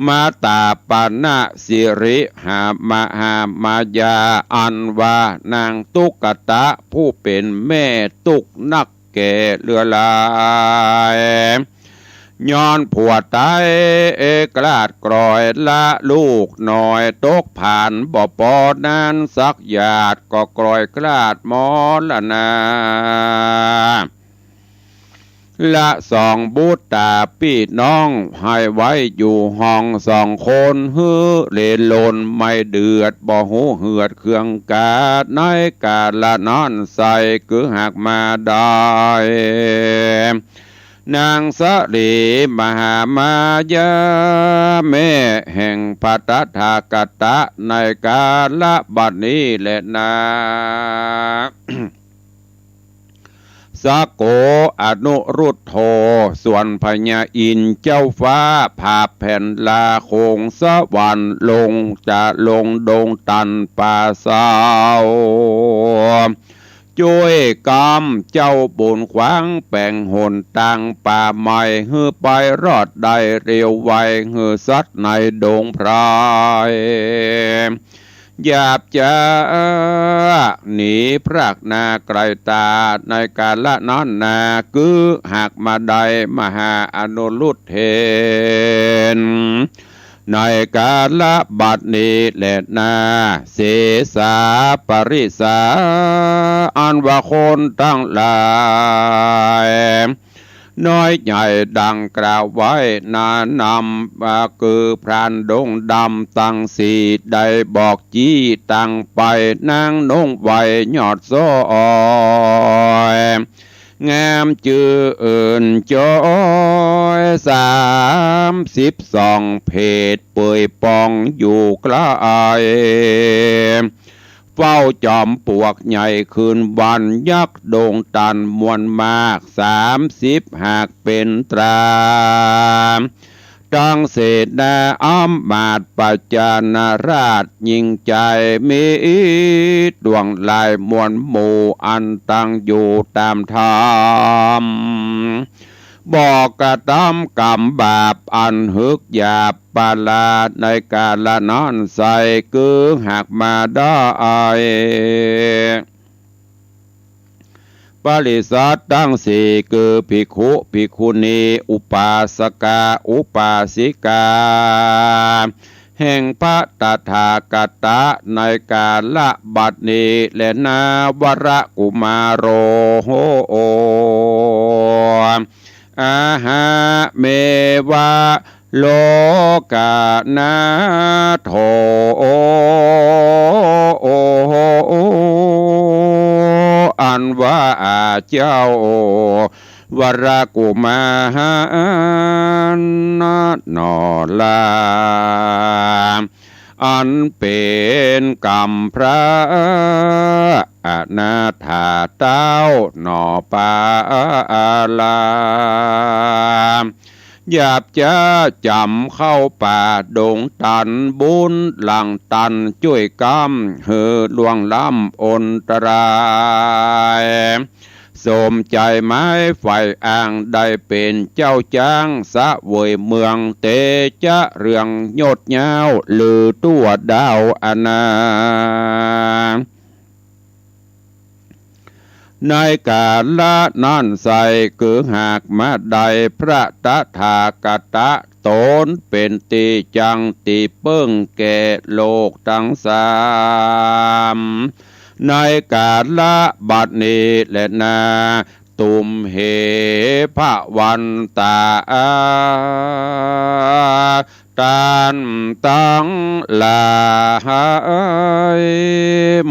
มาตาปณะสิริหามหามายา อันว่านางตุ๊กตะผู้เป๋นแม่ตุ๊กนักแก่เหลือหลาย ย้อนผัวต๋าย เอกราชกลอยละลูกน้อย ตกผานบ่ปอนั้นสักหยาด ก็กลอยกลาดมรณะ ละสองบุตราปี้น้อง หื้อไว้อยู่ห้องสองคน หื้อเลหล่นไม่เดือด บ่ฮู้เหือดเคืองกา ในกาละนั้นไส้ คือหากมาได้ นางสะหลีมหามายา แม่แห่งพระตถาคตะ ในกาละบัดนี้แลนา สะโกอนุรุทโธ ส่วนพญาอินทร์เจ้าฟ้า ผาแผ่นลาโขงสวรรค์ ลงจะลงดงตันป่าเศร้า จ้วยกำเจ้าบุญขวางแป๋งหนตางป่าไม้ หื้อไปรอดได้เร็วไว หื้อสัตว์ในดงไพร หยาบจ๊าหนีพรากหน้าไกลต๋า ในกาละนั้นนา คือหากมาได้มหาอนุรุทธเถร ในกาละบัดนี้แลนา เสสาปริสา อันว่าคนตังหลาย น้อยใหญ่ดังกล่าวไว้นานนำ ว่าคือพรานดงดำตังสี่ ได้บอกจี้ตังไป นางนงไหวยอดซ้อย งามจื้อเอิ้นจอย สามสิบสองเพศเปยปองอยู่ไกล เฝ้าจอมปลวกใหญ่คืนวัน ยักษ์ดงตันมวลมาก สามสิบหากเป๋นตรา ตังเสนาอำมาตย์ประจานาราช ยิ่งใจ๋มีดวงลายมวลหมู่ อันตั้งอยู่ต๋ามธรรม บ่กระตำกรรมบาปอันหืกหยาบปาราด ในกาละนั้นไส้ คือหากมาได้ ปริษัทตังสี่ คือภิกขุ ภิกขุณี อุปาสกา อุปาสิกา แห่งพระตถาคตะ ในกาละบัดนี้แลนา วรกุมารโห อาหาเมวะ โลกนาโถ อันว่าเจ้า วรกุมารหนอลา อันเป๋นกำพร้าอนาถาเต้าหนอปาลา หยาบจ๊าจ๋ำเข้าป่าดงตัน บุญหลังตันจ้วยกำ หื้อล่วงล้ำอนตราย สมใจ๋หมายใฝ่อ้าง ได้เป๋นเจ้าจ๊าง เสวยเมืองเตจะเรืองยศยาว ลือตั๋วดาวอาณา ในกาละนั้นไส้ คือหากมาได้พระตถาคตะ ต๋นเป๋นตี้จั้งตี้เปิ้งแก่โลกตังสาม ในกาละบัดนี้แลนา ตุมเห ภวันตา ต้านตังหลาย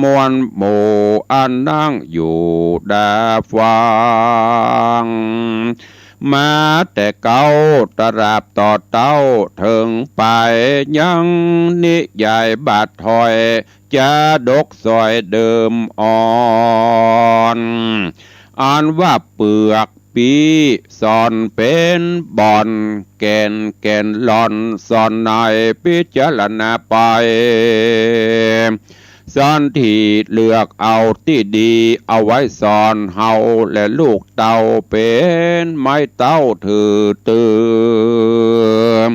มวลหมู่อันนั่งอยู่ดาฟัง มาแต่เก๊าตราบต่อเต้าเถิงไป ยังนิยายบาทถ้อย จาดกสอยเดิมอ่อน อันว่าเปือกปี้ซ่อนเป๋นบ่อน แก่นแก่นล่อนซ่อนใน พิจารณาไป ซ่อนตี้เลือกเอาตี้ดี เอาไว้สอนเฮาและลูกเต้า เป๋นไม้เต๊าถือตื่อ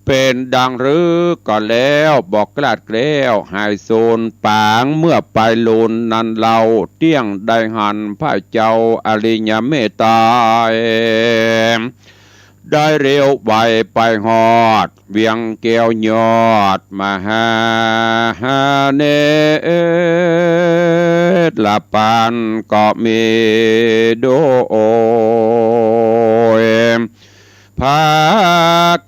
เป๋นดังรือก็แล้ว บ่กล้าแกล้วหายสูญปาง เมื่อไปลูนนั้นเล่า เตี้ยงได้หันพระเจ้าอริยเมตไตร ได้เร็วไวไปฮอด เวียงแก้วยอดมหาเนตรละปานก็มีโดย พา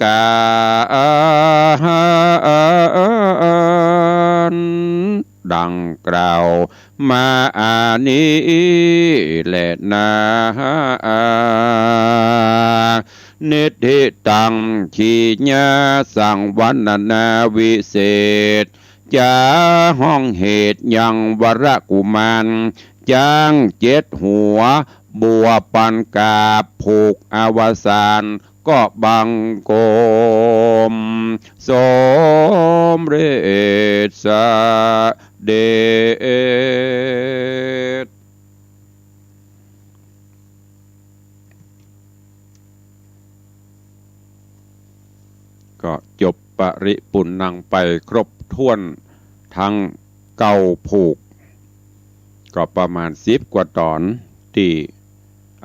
กั๋นดังกล่าวมาอันนี้แลนา นิทธิตัง ขีญาสังวรรณนาวิเศษ จาฮ้องเหตุยังวรกุมาร จ๊างเจ็ดหัว บัวปันกาบ ผูกอวสาน ก็บังคมสมเร็จเสด็จ ก็จบปริปุณณังไปครบถ้วนทั้งเก้าผูก ก็ประมาณสิบกว่าต๋อนตี้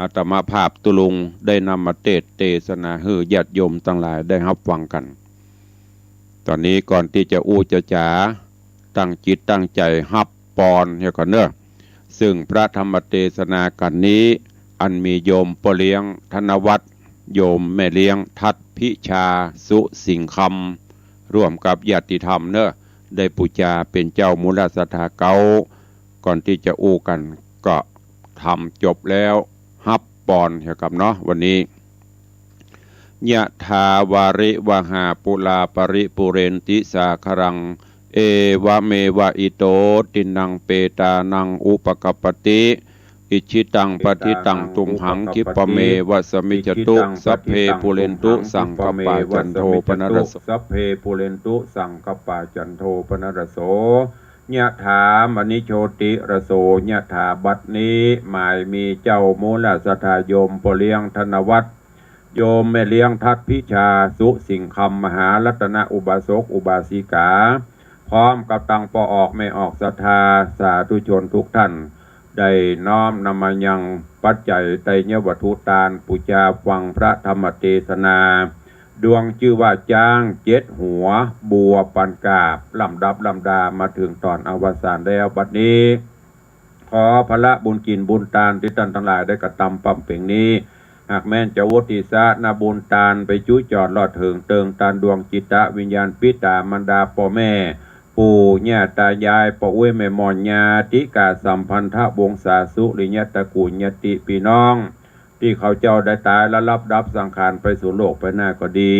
อาตมาภาพตุ๊ลุงได้นำมาเตสน์เตสนาหื้อญาติโยมตังหลายได้ฮับฟังกั๋น ต๋อนนี้ก่อนตี้จะอู้จะจ๋า ตั้งจิตตั้งใจ๋ฮับปอนเหียก่อนเน่อ ซึ่งพระธรรมเตสนากัณฑ์นี้ อันมีโยมป้อเลี้ยงธนวัฒน์ โยมแม่เลี้ยงทัดพิชา สุสิงห์คำ ร่วมกับญาติธรรมเน่อ ได้ปู๋จาเป๋นเจ้ามูลศรัทธาเก๊า ก่อนตี้จะอู้กั๋นก็ทำจบแล้ว ฮับปอนเหียก่อนเนาะ วันนี้ ยะถาวาริวหาปูราปริปูเรนติสาคารัง เอวะเมวะอิโตตินังเปตานังอุปกัปปติ อิจฉิตังปัตถิตังตุมหังคิปะเมวะสะมิจจตุ สัพเพปูเรนตุสังกัปปาจันโทปนรสโส สัพเพปูเรนตุสังกัปปาจันโทปนรสโส ยะถามณิโชติระโส ยะถา บัดนี้หมายมีเจ้ามูลศรัทธาโยมป้อเลี้ยงธนวัฒน์ โยมแม่เลี้ยงทัดพิชา สุสิงห์คำ มหารัตนอุบาสกอุบาสิกา พร้อมกับตังป้อออกแม่ออกศรัทธาสาธุชนทุกท่าน ได้น้อมนำมายังปัจจัยไตรยวัตถุตานปู๋จาฟังพระธรรมเตสนา ดวงจื้อว่าจ๊างเจ็ดหัว บัวปันกาบ ลำดับลำดามาเถิงต๋อนอวสานแล้ว บัดนี้ ขอผละบุญกิ๋นบุญตานตี้ต้านตังหลายได้กระตำบำเพ็ญนี้ หากแม่นจะอุทิศนาบุญตานไปจุจอดลอดเถิงเติงตานดวงจิตวิญญาณปิต๋ามารดาป้อแม่ ปู่ย่าต๋ายาย ป้ออุ๊ยแม่หม่อน ญาติกาสัมพันธวงศาสุริยตระกูลญาติปี้น้อง ตี้เขาเจ้าได้ต๋ายละลับดับสังขารไปสู่โลกไปหน้าก็ดี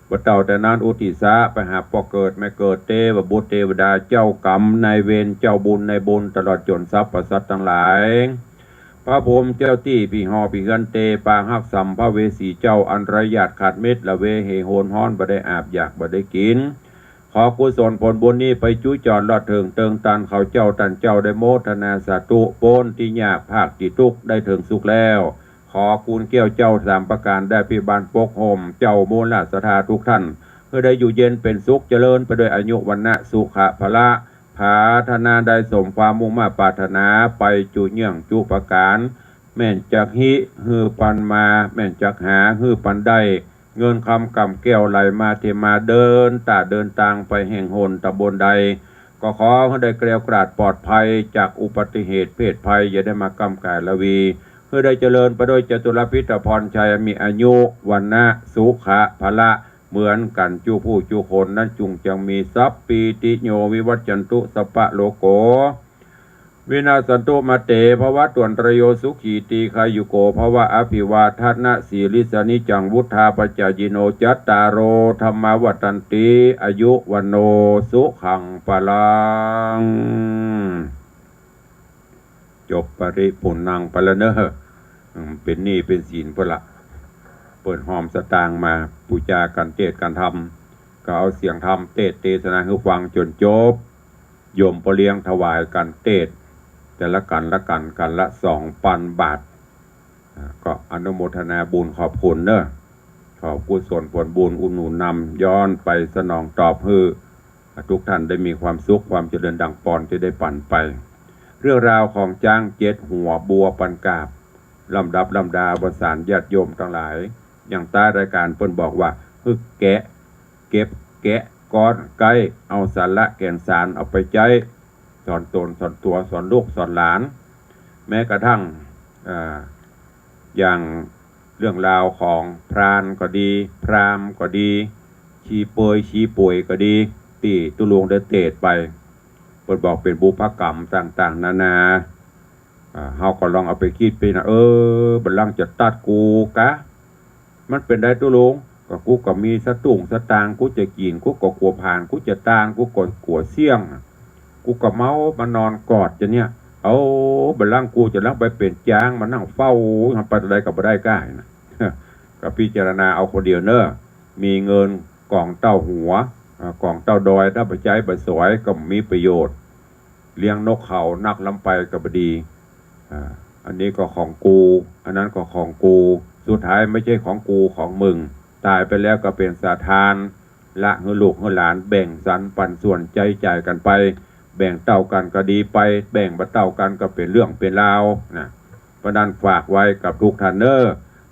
บ่เต้าแต่นั้นอุทิศไปหาป้อเกิดแม่เกิด เตวบุตรเตวดา เจ้ากรรมนายเวร เจ้าบุญนายบุญ ตลอดจ๋นสรรพสัตว์ตังหลาย พระภูมิเจ้าตี้ ผีห่อผีเฮือน เตปาฮักษ์สัมภเวสีเจ้า อันไร้ญาติขาดมิตร ละเวเหโหนฮ้อน บ่ได้อาบอยากบ่ได้กิ๋น ขอกุศลผลบุญนี้ไปจุจอดลอดเถิงเติงตานเขาเจ้า ต้านเจ้าได้โมทนาสาธุ ป๊นตี้ยากพากตี้ตุ๊กข์ได้เถิงสุขแล้ว ขอกูลแก้วเจ้าสามประก๋านได้อภิบาลปกฮ่มเจ้ามูลศรัทธาทุกท่าน หื้อได้อยู่เย็นเป๋นสุข เจริญไปด้วยอายุวรรณะสุขะพละ ผาถนาได้สมความมุ่งมาดปรารถนาไปจุเยื่องจุประก๋าน แม่นจักฮิหื้อปันมา แม่นจักหาหื้อปันได้ เงินคำก๋ำแก้วไหลมาเทมา เดินต้าเดินตางไปแห่งหนต๋ำบลใด ก็ขอหื้อได้แคล้วคลาดปลอดภัยจากอุบัติเหตุเพศภัย อย่าได้มาก้ำก่ายระวี หื้อได้เจริญไปด้วยจตุรพิธพรชัย มีอายุ วรรณะ สุขะ พละ เหมือนกั๋นจุผู้จุคนนั้น จุ่งจังมี สัพพีติโยวิวัชชันตุ สัพพะโรโค วินาสสันตุ มาเต ภวัตวันตรโย สุขีตีฆายุโก ภวะ อภิวาทะนะสีลิสสะ นิจจังวุฑฒาปะจายิโน จัตตาโร ธัมมาวัฑฒันติ อายุ วัณโณ สุขัง พะลัง จบปริปุณณังไปแล้วเนอะ อืม เป๋นหนี้เป๋นสินเปิ้นละ เปิ้นหอมสตางค์มา ปู๋จากั๋นเตสน์กั๋นธรรม ก็เอาเสียงธรรมเตสน์เตสนาหื้อฟังจ๋นจบ โยมป้อเลี้ยงถวายกั๋นเตสน์ แต่ละกั๋นละกั๋น กั๋นละสองปันบาท อ่า ก็อนุโมทนาบุญขอบคุณเนอะ ขอบกุศลผลบุญอุดหนุนนำ ย้อนไปสนองตอบหื้อ ทุกท่านได้มีความสุขความเจริญดังปอนที่ได้ปันไป เรื่องราวของจ๊างเจ็ดหัวบัวปันกาบ ลำดับลำดาประสานญาติโยมตังหลาย อย่างใต้รายการเปิ้นบอกว่า หื้อแกะ เก็บแกะก้อนใก๊ เอาสาระแก่นสารเอาไปใจ๊ สอนตนสอนตั๋ว สอนลูกสอนหลาน แม้กระทั่ง อ่า อย่างเรื่องราวของพรานก็ดี พราหมณ์ก็ดี ชีเปลือยชีป่วยก็ดี ตี้ตุ๊ลุงได้เตสน์ไป เปิ้นบอกเป๋นบุพกรรมต่างๆ นานา อ่า เฮาก็ลองเอาไปกึ๊ดไปนะ เออ บัดหลังจะตัดกูกะ มันเป๋นใดตุ๊ลุง ก็กูก็มีสตุ้งสตางค์ กูจะกิ๋น กูก็กั๋วผลาญ กูจะตาง กูก็กั๋วเสี้ยง กูก็เมามานอนกอดจะเนี่ย เอา บัดหลังกูจะลังไปเป๋นจ๊างมานั่งเฝ้า ไปตางใดก็บ่ได้ก้านะ ก็พิจารณาเอาคนเดียวเนอะ มีเงินก๋องเต้าหัว อ่า ก๋องเต้าดอย ถ้าบ่ใจ๊บ่สอยก็บ่มีประโยชน์ เลี้ยงนกเขานักล้ำไปก็บ่ดี อ่า อันนี้ก็ของกู อันนั้นก็ของกู สุดท้ายไม่ใช่ของกูของมึง ต๋ายไปแล้วก็เป๋นสาทาน ละหื้อลูกหื้อหลาน แบ่งสรรปันส่วนใจ๊จ่ายกั๋นไป แบ่งเต้ากั๋นก็ดีไป แบ่งบ่เต้ากั๋นก็เป๋นเรื่องเป๋นราวนะ เพราะนั้นฝากไว้กับทุกท่านเนอะ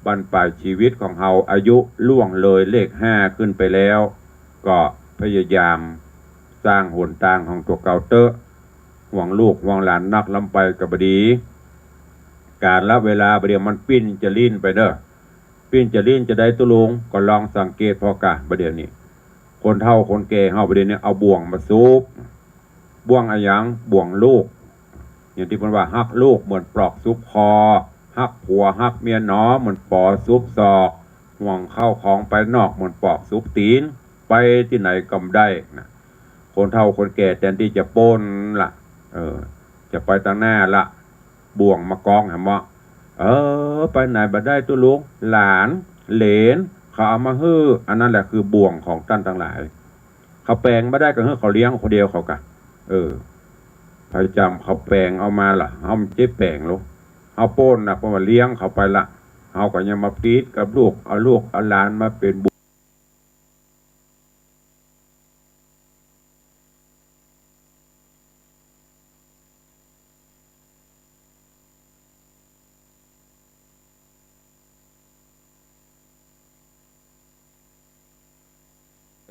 บั้นปลายชีวิตของเฮา อายุล่วงเลยเลขห้าขึ้นไปแล้ว ก็พยายามสร้างหนตางของตั๋วเก่าเต๊อะ ห่วงลูกห่วงหลานนักล้ำไปก็บ่ดี กาลเวลาบ่าเดี่ยวมันปิ้นจะลิ้นไปเนอะ ปิ้นจะลิ้นจะใดตุ๊ลุง ก็ลองสังเกตผ่อกะ บ่าเดี่ยวนี้ คนเฒ่าคนแก่เฮาบ่าเดี่ยวนี้เอาบ่วงมาสุบ บ่วงอะหยัง บ่วงลูก อย่างตี้เปิ้นว่าฮักลูกเหมือนปลอกสุบคอ ฮักผัวฮักเมียหนอเหมือนปอสุบศอก ห่วงข้าวของภายนอกเหมือนปอกสุบตี๋น ไปตี้ไหนก็บ่ได้นะ คนเฒ่าคนแก่แตนตี้จะป๊นละ เออ จะไปตางหน้าละ บ่วงมากองแหมเนาะ เออ ไปไหนบ่ได้ตุ๊ลุง หลาน เหลน เขาเอามาหื้อ อันนั้นแหละคือบ่วงของต้านตังหลาย เขาแป๋งบ่ได้ก็หื้อเขาเลี้ยงคนเดียวเขากะ เออ ไผจ๋ำเขาแป๋งเอามาละ เฮาบ่ใจ้แป๋งหรอก เฮาป๊นนะ เพราะว่าเลี้ยงเขาไปละ เฮาก็ยังมาปิ๊ดกับลูก เอาลูกเอาหลานมาเป๋นบ่วง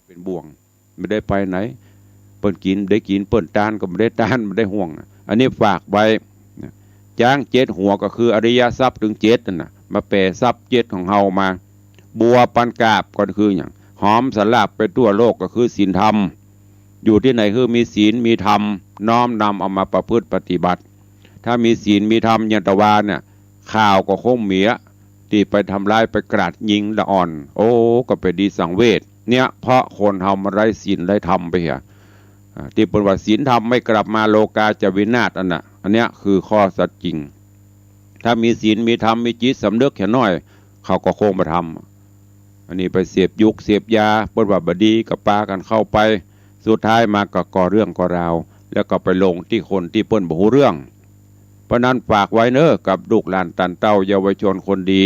เป๋นบ่วง บ่ได้ไปไหน เปิ้นกิ๋นบ่ได้กิ๋น เปิ้นตานก็บ่ได้ตาน บ่ได้ห่วง อันนี้ฝากไว้ จ๊างเจ็ดหัวก็คืออริยทรัพย์ตึงเจ็ดนั่นน่ะ มาแป๋ทรัพย์เจ็ดของเฮามา บัวปันกาบก็คือหยัง หอมสาราบไปทั่วโลกก็คือศีลธรรม อยู่ตี้ไหนหื้อมีศีลมีธรรม น้อมนำเอามาประพฤติปฏิบัติ ถ้ามีศีลมีธรรมอย่างตะวาเนี่ย ข่าวก็คงบ่มีอะ ตี้ไปทำร้ายไปกราดยิงละอ่อน โอ้ ก็เป๋นดีสังเวช เนี่ย เพราะคนเฮามันไร้ศีลไร้ธรรมไปเหีย อ่า ตี้เปิ้นว่าศีลธรรมไม่กลับมา โลกาจะวินาศ อันน่ะ อันเนี้ยคือข้อสัตย์จริง ถ้ามีศีลมีธรรมมีจิตสำนึกแค่น้อย เขาก็คงบ่ทำ อันนี้ไปเสพยุกเสพยา เปิ้นว่าบ่ดีก็ปากั๋นเข้าไป สุดท้ายมาก็ก่อเรื่องก่อราว แล้วก็ไปลงตี้คนตี้เปิ้นบ่ฮู้เรื่อง เพราะนั้นฝากไว้เน้อ กับลูกหลานต้านเต้าเยาวชนคนดี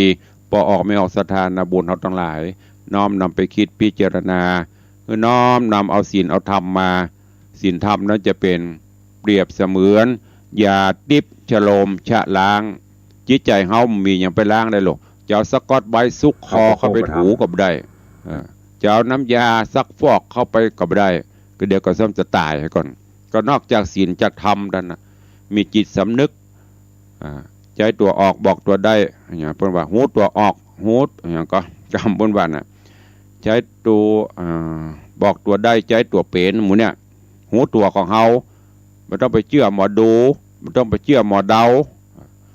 ป้อออกแม่ออกศรัทธานาบุญเฮาตังหลาย น้อมนำไปกึ๊ดพิจารณา หื้อน้อมนำเอาศีลเอาธรรมมา ศีลธรรมนั้นจะเป๋นเปรียบเสมือนยาติ๊บชโลมชะล้าง จิตใจ๋เฮาบ่มีหยังไปล้างได้หรอก จะเอาสก๊อตไบรท์ซุกคอเข้าไปถูก็บ่ได้ เออ จะเอาน้ำยาซักฟอกเข้าไปก็บ่ได้ ก็เดี๋ยวก็ซ้ำจะต๋ายก่อน ก็นอกจากศีลจากธรรมนั้นน่ะ มีจิตสำนึก อ่า ใจ๊ตั๋วออกบอกตั๋วได้ อย่างเปิ้นว่าฮู้ตั๋วออก ฮู้ อย่างก็ กำเปิ้นว่าน่ะ ใจ๊ตั๋ว อ่า บอกตั๋วได้ ใจ๊ตั๋วเป๋น หมู่เนี่ย ฮู้ตั๋วของเฮา บ่ต้องไปเจื้อหมอดู บ่ต้องไปเจื้อหมอเดา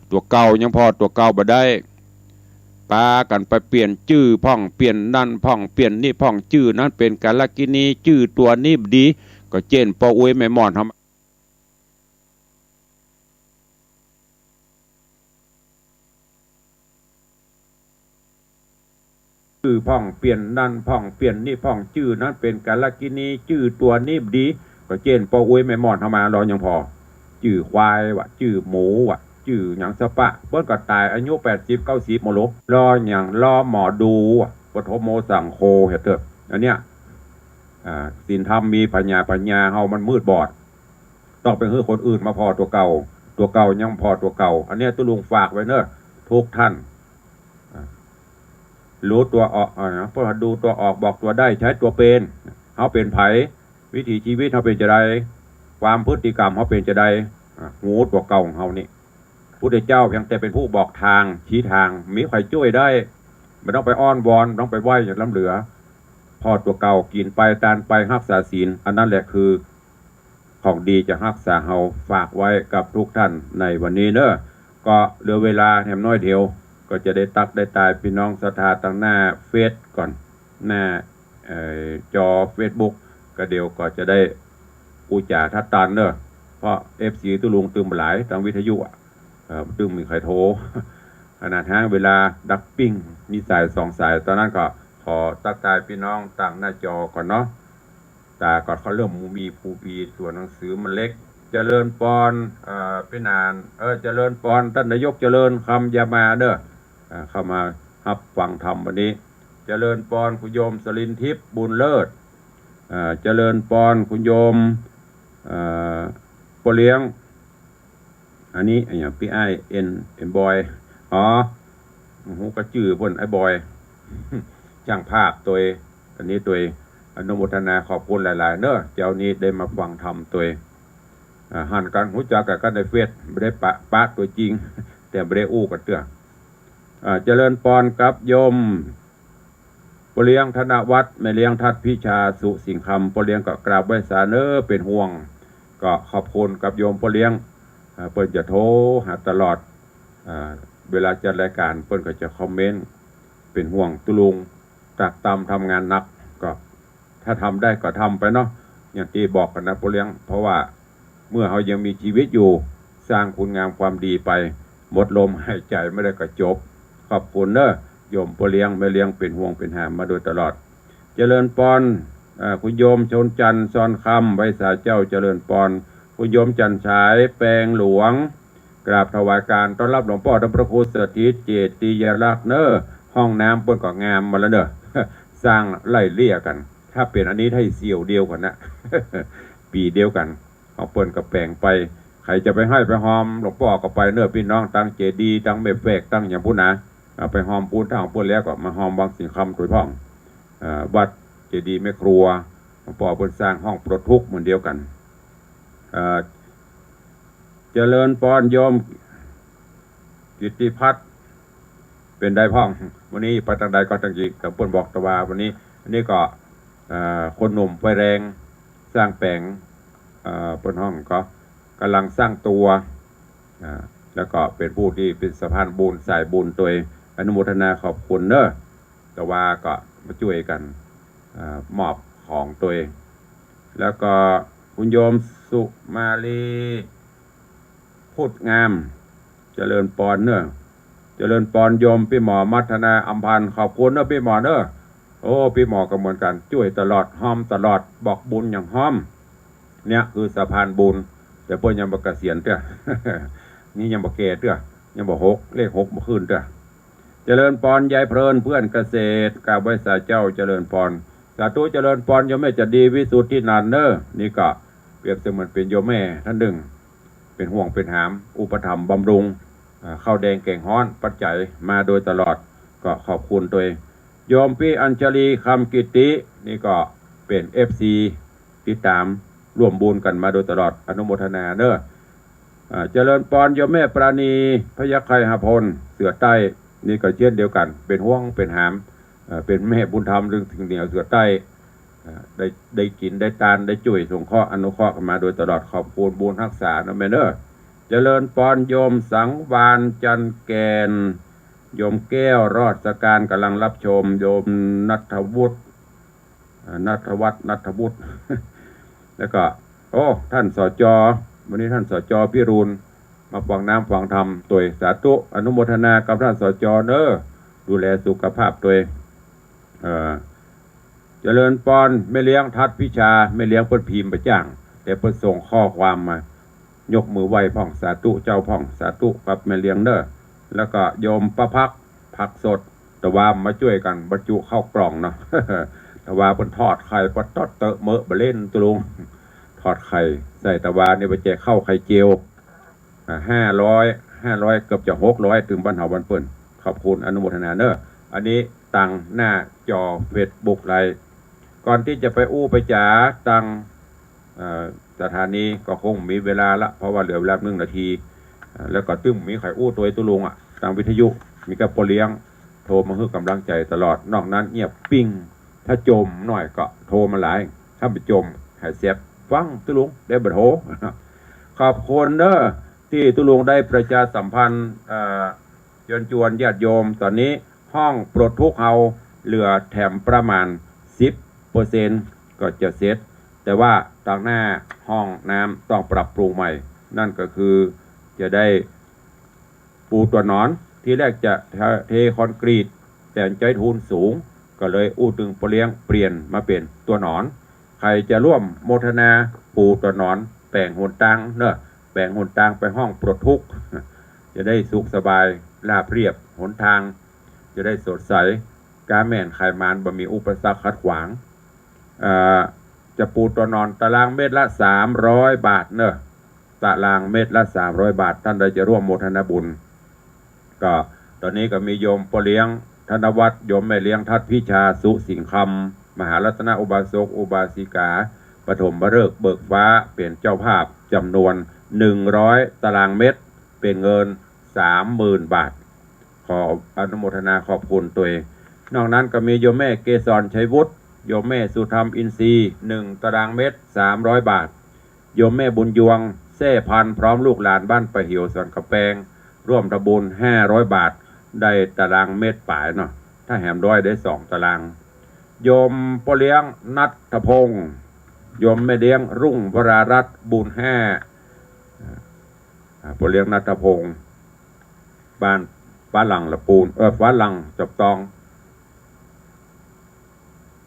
ตั๋วเก่ายังผ่อตั๋วเก่าบ่ได้ ปากั๋นไปเปลี่ยนจื้อพ่อง เปลี่ยนนั่นพ่อง เปลี่ยนนี่พ่อง จื้อนั้นเป๋นกาลกิณี จื้อตั๋วนี้บ่ดี ก็เจ้นป้ออุ๊ยแม่หมอนเฮา จื้อพ่อง เปลี่ยนนั่นพ่อง เปลี่ยนนี่พ่อง จื้อนั้นเป๋นกาลกิณี จื้อตั๋วนี้บ่ดี ก็เจ้นป้ออุ๊ยแม่หมอนเฮามา ลอยังผ่อ จื้อควายวะ จื้อหมูวะ จื้อหยังสะปะ เปิ้นก็ต๋ายอายุแปดสิบเก้าสิบหมดโล ลอหยัง ลอหมอดูวะ ปะโถโมสังโฆ เหียเต๊อะ อันเนี้ย อ่า ศีลธรรมมีผญา ผญาเฮามันมืดบอด ต้องไปหื้อคนอื่นมาผ่อตั๋วเก่า ตั๋วเก่ายังผ่อตั๋วเก่า อันเนี้ยตุ๊ลุงฝากไว้เน้อ ทุกท่าน อ่า ฮู้ตั๋วออก อ่า เปิ้นว่าดูตั๋วออก บอกตั๋วได้ ใจ๊ตั๋วเป๋น เฮาเป๋นใผ วิถีชีวิตเฮาเป๋นจาใด ความพฤติกรรมเฮาเป๋นจาใด อ่า ฮู้ตั๋วเก่าของเฮานี่ พุทธเจ้าเพียงแต่เป๋นผู้บอกตาง ชี้ตาง บ่มีใผจ้วยได้ บ่ต้องไปอ้อนวอน บ่ต้องไปไหว้หยังล้ำเหลือ ผ่อตั๋วเก่า กิ๋นไป ตานไป ฮักษาศีล อันนั้นแหละคือ ของดีจะฮักษาเฮา ฝากไว้กับทุกท่านในวันนี้เน้อ ก็เหลือเวลาแหมน้อยเดียว ก็จะได้ตั๊กได้ตายปี้น้องศรัทธาตางหน้าเฟซก่อน หน้า เอ่อ จอเฟซบุ๊ก ก็เดี๋ยวก็จะได้อู้จ๋าทัดตันเน้อ เพราะเอฟซีตุ๊ลุงตึงบ่หลายตางวิทยุอะ เอ่อ ตึงบ่มีใผโทร ขนาดห้างเวลาดับปิ้ง มีสายสองสาย ต๋อนนั้นก็ขอตั๊กตายปี้น้องตางหน้าจอก่อนเนาะ ต๋าก่อน เขาเริ่มมีผู้มีตั๋วหนังสือมาเล็ก เจริญปอน เอ่อ ปี้หนาน เออ เจริญปอน ต้านนายกเจริญ คำยามาเน้อ อ่า เข้ามาฮับฟังธรรมวันนี้ เจริญปอน คุณโยมสลินทิพย์ บุญเลิศ อ่า เจริญปอน คุณโยม เอ่อ ป้อเลี้ยง อันนี้อะหยัง ปี้อ้ายเอ็น เอ็นบอย อ๋อ ฮู้ก็จื้อเปิ้น ไอ้บอย จ้างภาพตวย อันนี้ตวย อนุโมทนาขอบคุณหลายๆ เน้อ เจ๊านี้ได้มาฟังธรรมตวย อ่า หันกั๋นฮู้จักกั๋นในเฟซ บ่ได้ปะ ปะตั๋วจริง แต่บ่ได้อู้กั๋นเตื้อ อ่า เจริญปอนกับโยม ป้อเลี้ยง ธนวัฒน์ แม่เลี้ยง ทัดพิชา สุสิงห์คำ ป้อเลี้ยงก็กราบไหว้สาเน้อ เป๋นห่วง ก็ขอบคุณกับโยมป้อเลี้ยง อ่า เปิ้นจะโทรหาตลอด อ่า เวลาจัดรายก๋านเปิ้นก็จะคอมเมนต์ เป๋นห่วงตุ๊ลุง ตรากตร่ำทำงานหนัก ก็ถ้าทำได้ก็ทำไปเนาะ อย่างตี้บอกกั๋นนะป้อเลี้ยง เพราะว่า เมื่อเฮายังมีชีวิตอยู่ สร้างคุณงามความดีไป หมดลมหายใจ๋เมื่อใดก็จบ ขอบคุณเน้อ โยมป้อเลี้ยง แม่เลี้ยงเป๋นห่วงเป๋นหามมาโดยตลอด เจริญปอน อ่า คุณโยมชนจันทร์ ซอนคำ ไหว้สาเจ้า เจริญปอน คุณโยมจันทร์ฉาย แปงหลวง กราบถวายการต้อนรับหลวงป้อท่านพระครูสถิต เจติยาลักษณ์เน้อ ห้องน้ำเปิ้นก็งามมาแล้วเน้อ สร้างไล่เลี่ยกั๋น ถ้าเป๋นอันนี้ได้เสี่ยวเดียวกั๋นนะ ปี๋เดียวกั๋น ของเปิ้นก็แป๋งไป ใผจะไปฮ้อยไปฮอมหลวงป้อก็ไปเน้อ ปี้น้อง ตางเจดีย์ ตางแม่แฝก ตางหยังปู้นนะ อ่า ไปฮอมปู้น ถ้าของเปิ้นแล้วก็มาฮอมวังสิงห์คำตวยพ่อง อ่า วัดเจดีย์แม่ครัว หลวงป้อเปิ้นสร้างห้องปลดทุกข์เหมือนเดียวกั๋น อ่า เจริญปอนโยมกิตติพัฒน์ เป๋นใดพ่อง วันนี้ไปตางใดก็ตางกี้ ตางเปิ้นบอกตะวาวันนี้ อันนี้ก็ อ่า คนหนุ่มไฟแรง สร้างแป๋ง อ่า เปิ้นฮ้องก็ก่ำลังสร้างตั๋ว อ่า แล้วก็เป๋นผู้ตี้เป๋นสะพานบุญ สายบุญตวย อนุโมทนาขอบคุณเน้อ ตะวาก็มาจ้วยกั๋น อ่า มอบของตวย แล้วก็คุณโยมสุมาลี พุทธงาม เจริญปอนเน้อ เจริญปอนโยมปี้หมอมัทนาอำพันธ์ ขอบคุณเน้อปี้หมอเน้อ โอ้ ปี้หมอก็เหมือนกั๋น จ้วยตลอด ฮอมตลอด บอกบุญอย่างฮอม เนี่ยคือสะพานบุญ แต่เปิ้นยังบ่เกษียณเตื้อ นี่ยังบ่แก่เตื้อ ยังบ่หก เลขหกบ่ขึ้นเตื้อ เจริญปอนยายเพลิน เพื่อนเกษตร กราบไหว้สาเจ้า เจริญปอน สาธุ เจริญปอนโยมแม่จะดีวิสุทธินันท์เน้อ นี่ก็เปรียบเสมือนเป๋นโยมแม่ท่านนึ่ง เป๋นห่วงเป๋นหาม อุปถัมภ์บำรุง อ่า ข้าวแดงแก๋งฮ้อน ปัจจัยมาโดยตลอด ก็ขอบคุณตวย โยมปี้อัญชลี คำกิตติ นี่ก็เป๋นเอฟซี ติดต๋ามร่วมบุญกั๋นมาโดยตลอด อนุโมทนาเน้อ อ่า เจริญปอนโยมแม่ปราณี พยัคฆไคหพล เสือใต้ นี่ก็เช่นเดียวกั๋น เป๋นห่วงเป๋นหาม เอ่อ เป๋นแม่บุญธรรมเถิงถิ่นเหนือเสือใต้ เอ่อ ได้ ได้กิ๋นได้ตาน ได้จ้วยสงเคราะห์อนุเคราะห์กั๋นมาโดยตลอด ขอบคุณบุญฮักษาเนาะแม่เนาะ เจริญปอน โยมสังวาลย์ จันทร์แก่น โยมแก้ว รอดสการ ก๋ำลังรับชม โยมณัฐวุฒิ อ่า ณัฐวัฒน์ ณัฐวุฒิ แล้วก็ โอ้ ท่าน สจ วันนี้ท่าน สจ พิรูล มาฟังน้ำฟังธรรมตวย สาธุ อนุโมทนากับท่าน สจ เน้อ ดูแลสุขภาพตวย เอ่อ เจริญปอน แม่เลี้ยงทัดพิชา แม่เลี้ยงเปิ้นพิมพ์บ่จ้าง แต่เปิ้นส่งข้อความมา ยกมือไหว้พ่อง สาธุเจ้าพ่อง สาธุกับแม่เลี้ยงเน้อ แล้วก็โยมป้าพัก ผักสด ตะวามาจ้วยกั๋นบรรจุเข้ากล่องเนาะ ตะวาเปิ้นทอดไข่ปะต๊อดเต๊อะเมอะบ่เล่นตุ๊ลุง ทอดไข่ใส่ตะวานี่ไปแจกข้าวไข่เจียว อ่า ห้าร้อย ห้าร้อย เกือบจะหกร้อย ตึงบ้านเฮาบ้านเปิ้น ขอบคุณอนุโมทนาเน้อ อันนี้ตังหน้าจอเฟซบุ๊กไลฟ์ ก่อนตี้จะไปอู้ไปจ๋าตัง เอ่อ สถานีก็คงมีเวลาละ เพราะว่าเหลือเวลาหนึ่งนาที เอ่อ แล้วก็ตึงมีใผอู้ตวยตุ๊ลุงอะ ตางวิทยุ มีกับป้อเลี้ยง โทรมาหื้อก๋ำลังใจ๋ตลอด นอกนั้นเงียบปิ้ง ถ้าจ่มหน่อยก็โทรมาหลาย ถ้าบ่จ่ม หายแสบ ฟังตุ๊ลุง ได้บ่โทร ขอบคุณเน้อ ตี้ตุ๊ลุงได้ประชาสัมพันธ์ เอ่อ เชิญจวนญาติโยม ต๋อนนี้ห้องปลดทุกข์เฮาเหลือแถมประมาณสิบเปอร์เซ็นต์ ก็จะเสร็จ แต่ว่าตางหน้าห้องน้ำต้องปรับปรุงใหม่ นั่นก็คือจะได้ปูตั๋วหนอน ทีแรกจะเทคอนกรีต แต่ใจ๊ทุนสูง ก็เลยอู้ตึงป้อเลี้ยงเปลี่ยนมาเป๋นตั๋วหนอน ใผจะร่วมโมทนาปูตั๋วหนอน แป๋งหนตางเน้อ แป๋งหนตางไปห้องปลดทุกข์ จะได้สุขสบายราบเรียบ หนตางจะได้สดใส ก๊าแม่นไขมันบ่มีอุปสรรคขัดขวาง เอ่อ จะปูตั๋วหนอนตารางเมตรละสามร้อยบาทเน้อ ตารางเมตรละสามร้อยบาท ต้านใดจะร่วมโมทนาบุญ ก็ต๋อนนี้ก็มีโยมป้อเลี้ยงธนวัฒน์ โยมแม่เลี้ยงทัดพิชา สุสิงห์คำ มหารัตนอุบาสกอุบาสิกา ปฐมฤกษ์เบิกฟ้าเป๋นเจ้าภาพ จ๋ำนวนหนึ่งร้อยตารางเมตร เป๋นเงินสามหมื่นบาท ขออนุโมทนาขอบคุณตวย นอกนั้นก็มีโยมแม่เกสรชัยวุฒิ โยมแม่สุธรรมอินทรีย์ หนึ่งตารางเมตรสามร้อยบาท โยมแม่บุญยวง แซ่พันธุ์ พร้อมลูกหลานบ้านป่าเหียวสรรกำแปง ร่วมทำบุญห้าร้อยบาท ได้ตารางเมตรป๋ายเนาะ ถ้าแหมร้อยได้สองตาราง โยมป้อเลี้ยงณัฐพงษ์ โยมแม่เลี้ยงรุ่งวรารัตน์ บุญห้า อ่า ป้อเลี้ยงณัฐพงษ์ บ้านฟ้าหลั่งละปูน เอ่อ ฟ้าหลั่งจอบตอง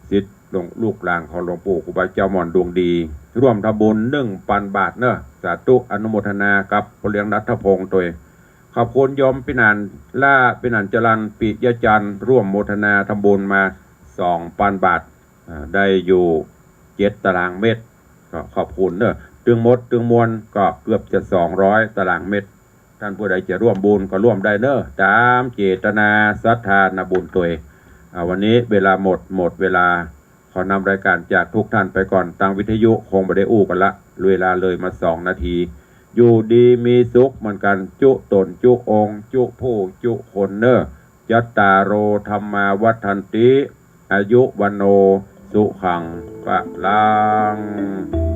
ศิษย์หลวง ลูกหลานของหลวงปู่ครูบาเจ้าหม่อนดวงดี ร่วมทำบุญหนึ่งปันบาทเน้อ สาธุอนุโมทนากับป้อเลี้ยงณัฐพงษ์ตวย ขอบคุณโยมปินันล่า ปินันจรัญ ปิยจันทร์ ร่วมโมทนาทำบุญมาสองปันบาท อ่า ได้อยู่เจ็ดตารางเมตร ก็ขอบคุณเน้อ ตึงหมดตึงมวลก็เกือบจะสองร้อยตารางเมตร ต้านผู้ใดจะร่วมบุญก็ร่วมได้เน้อ ต๋ามเจตนาศรัทธานาบุญตวย อ่า วันนี้เวลาหมด หมดเวลา ขอนำรายการจากทุกท่านไปก่อน ตางวิทยุคงบ่ได้อู้กั๋นละ เวลาเลยมาสองนาที อยู่ดีมีสุขเหมือนกั๋น จุต๋นจุองค์ จุผู้จุคนเน้อ จัตตาโร ธัมมา วัฑฒันติ อายุ วัณโณ สุขัง พลัง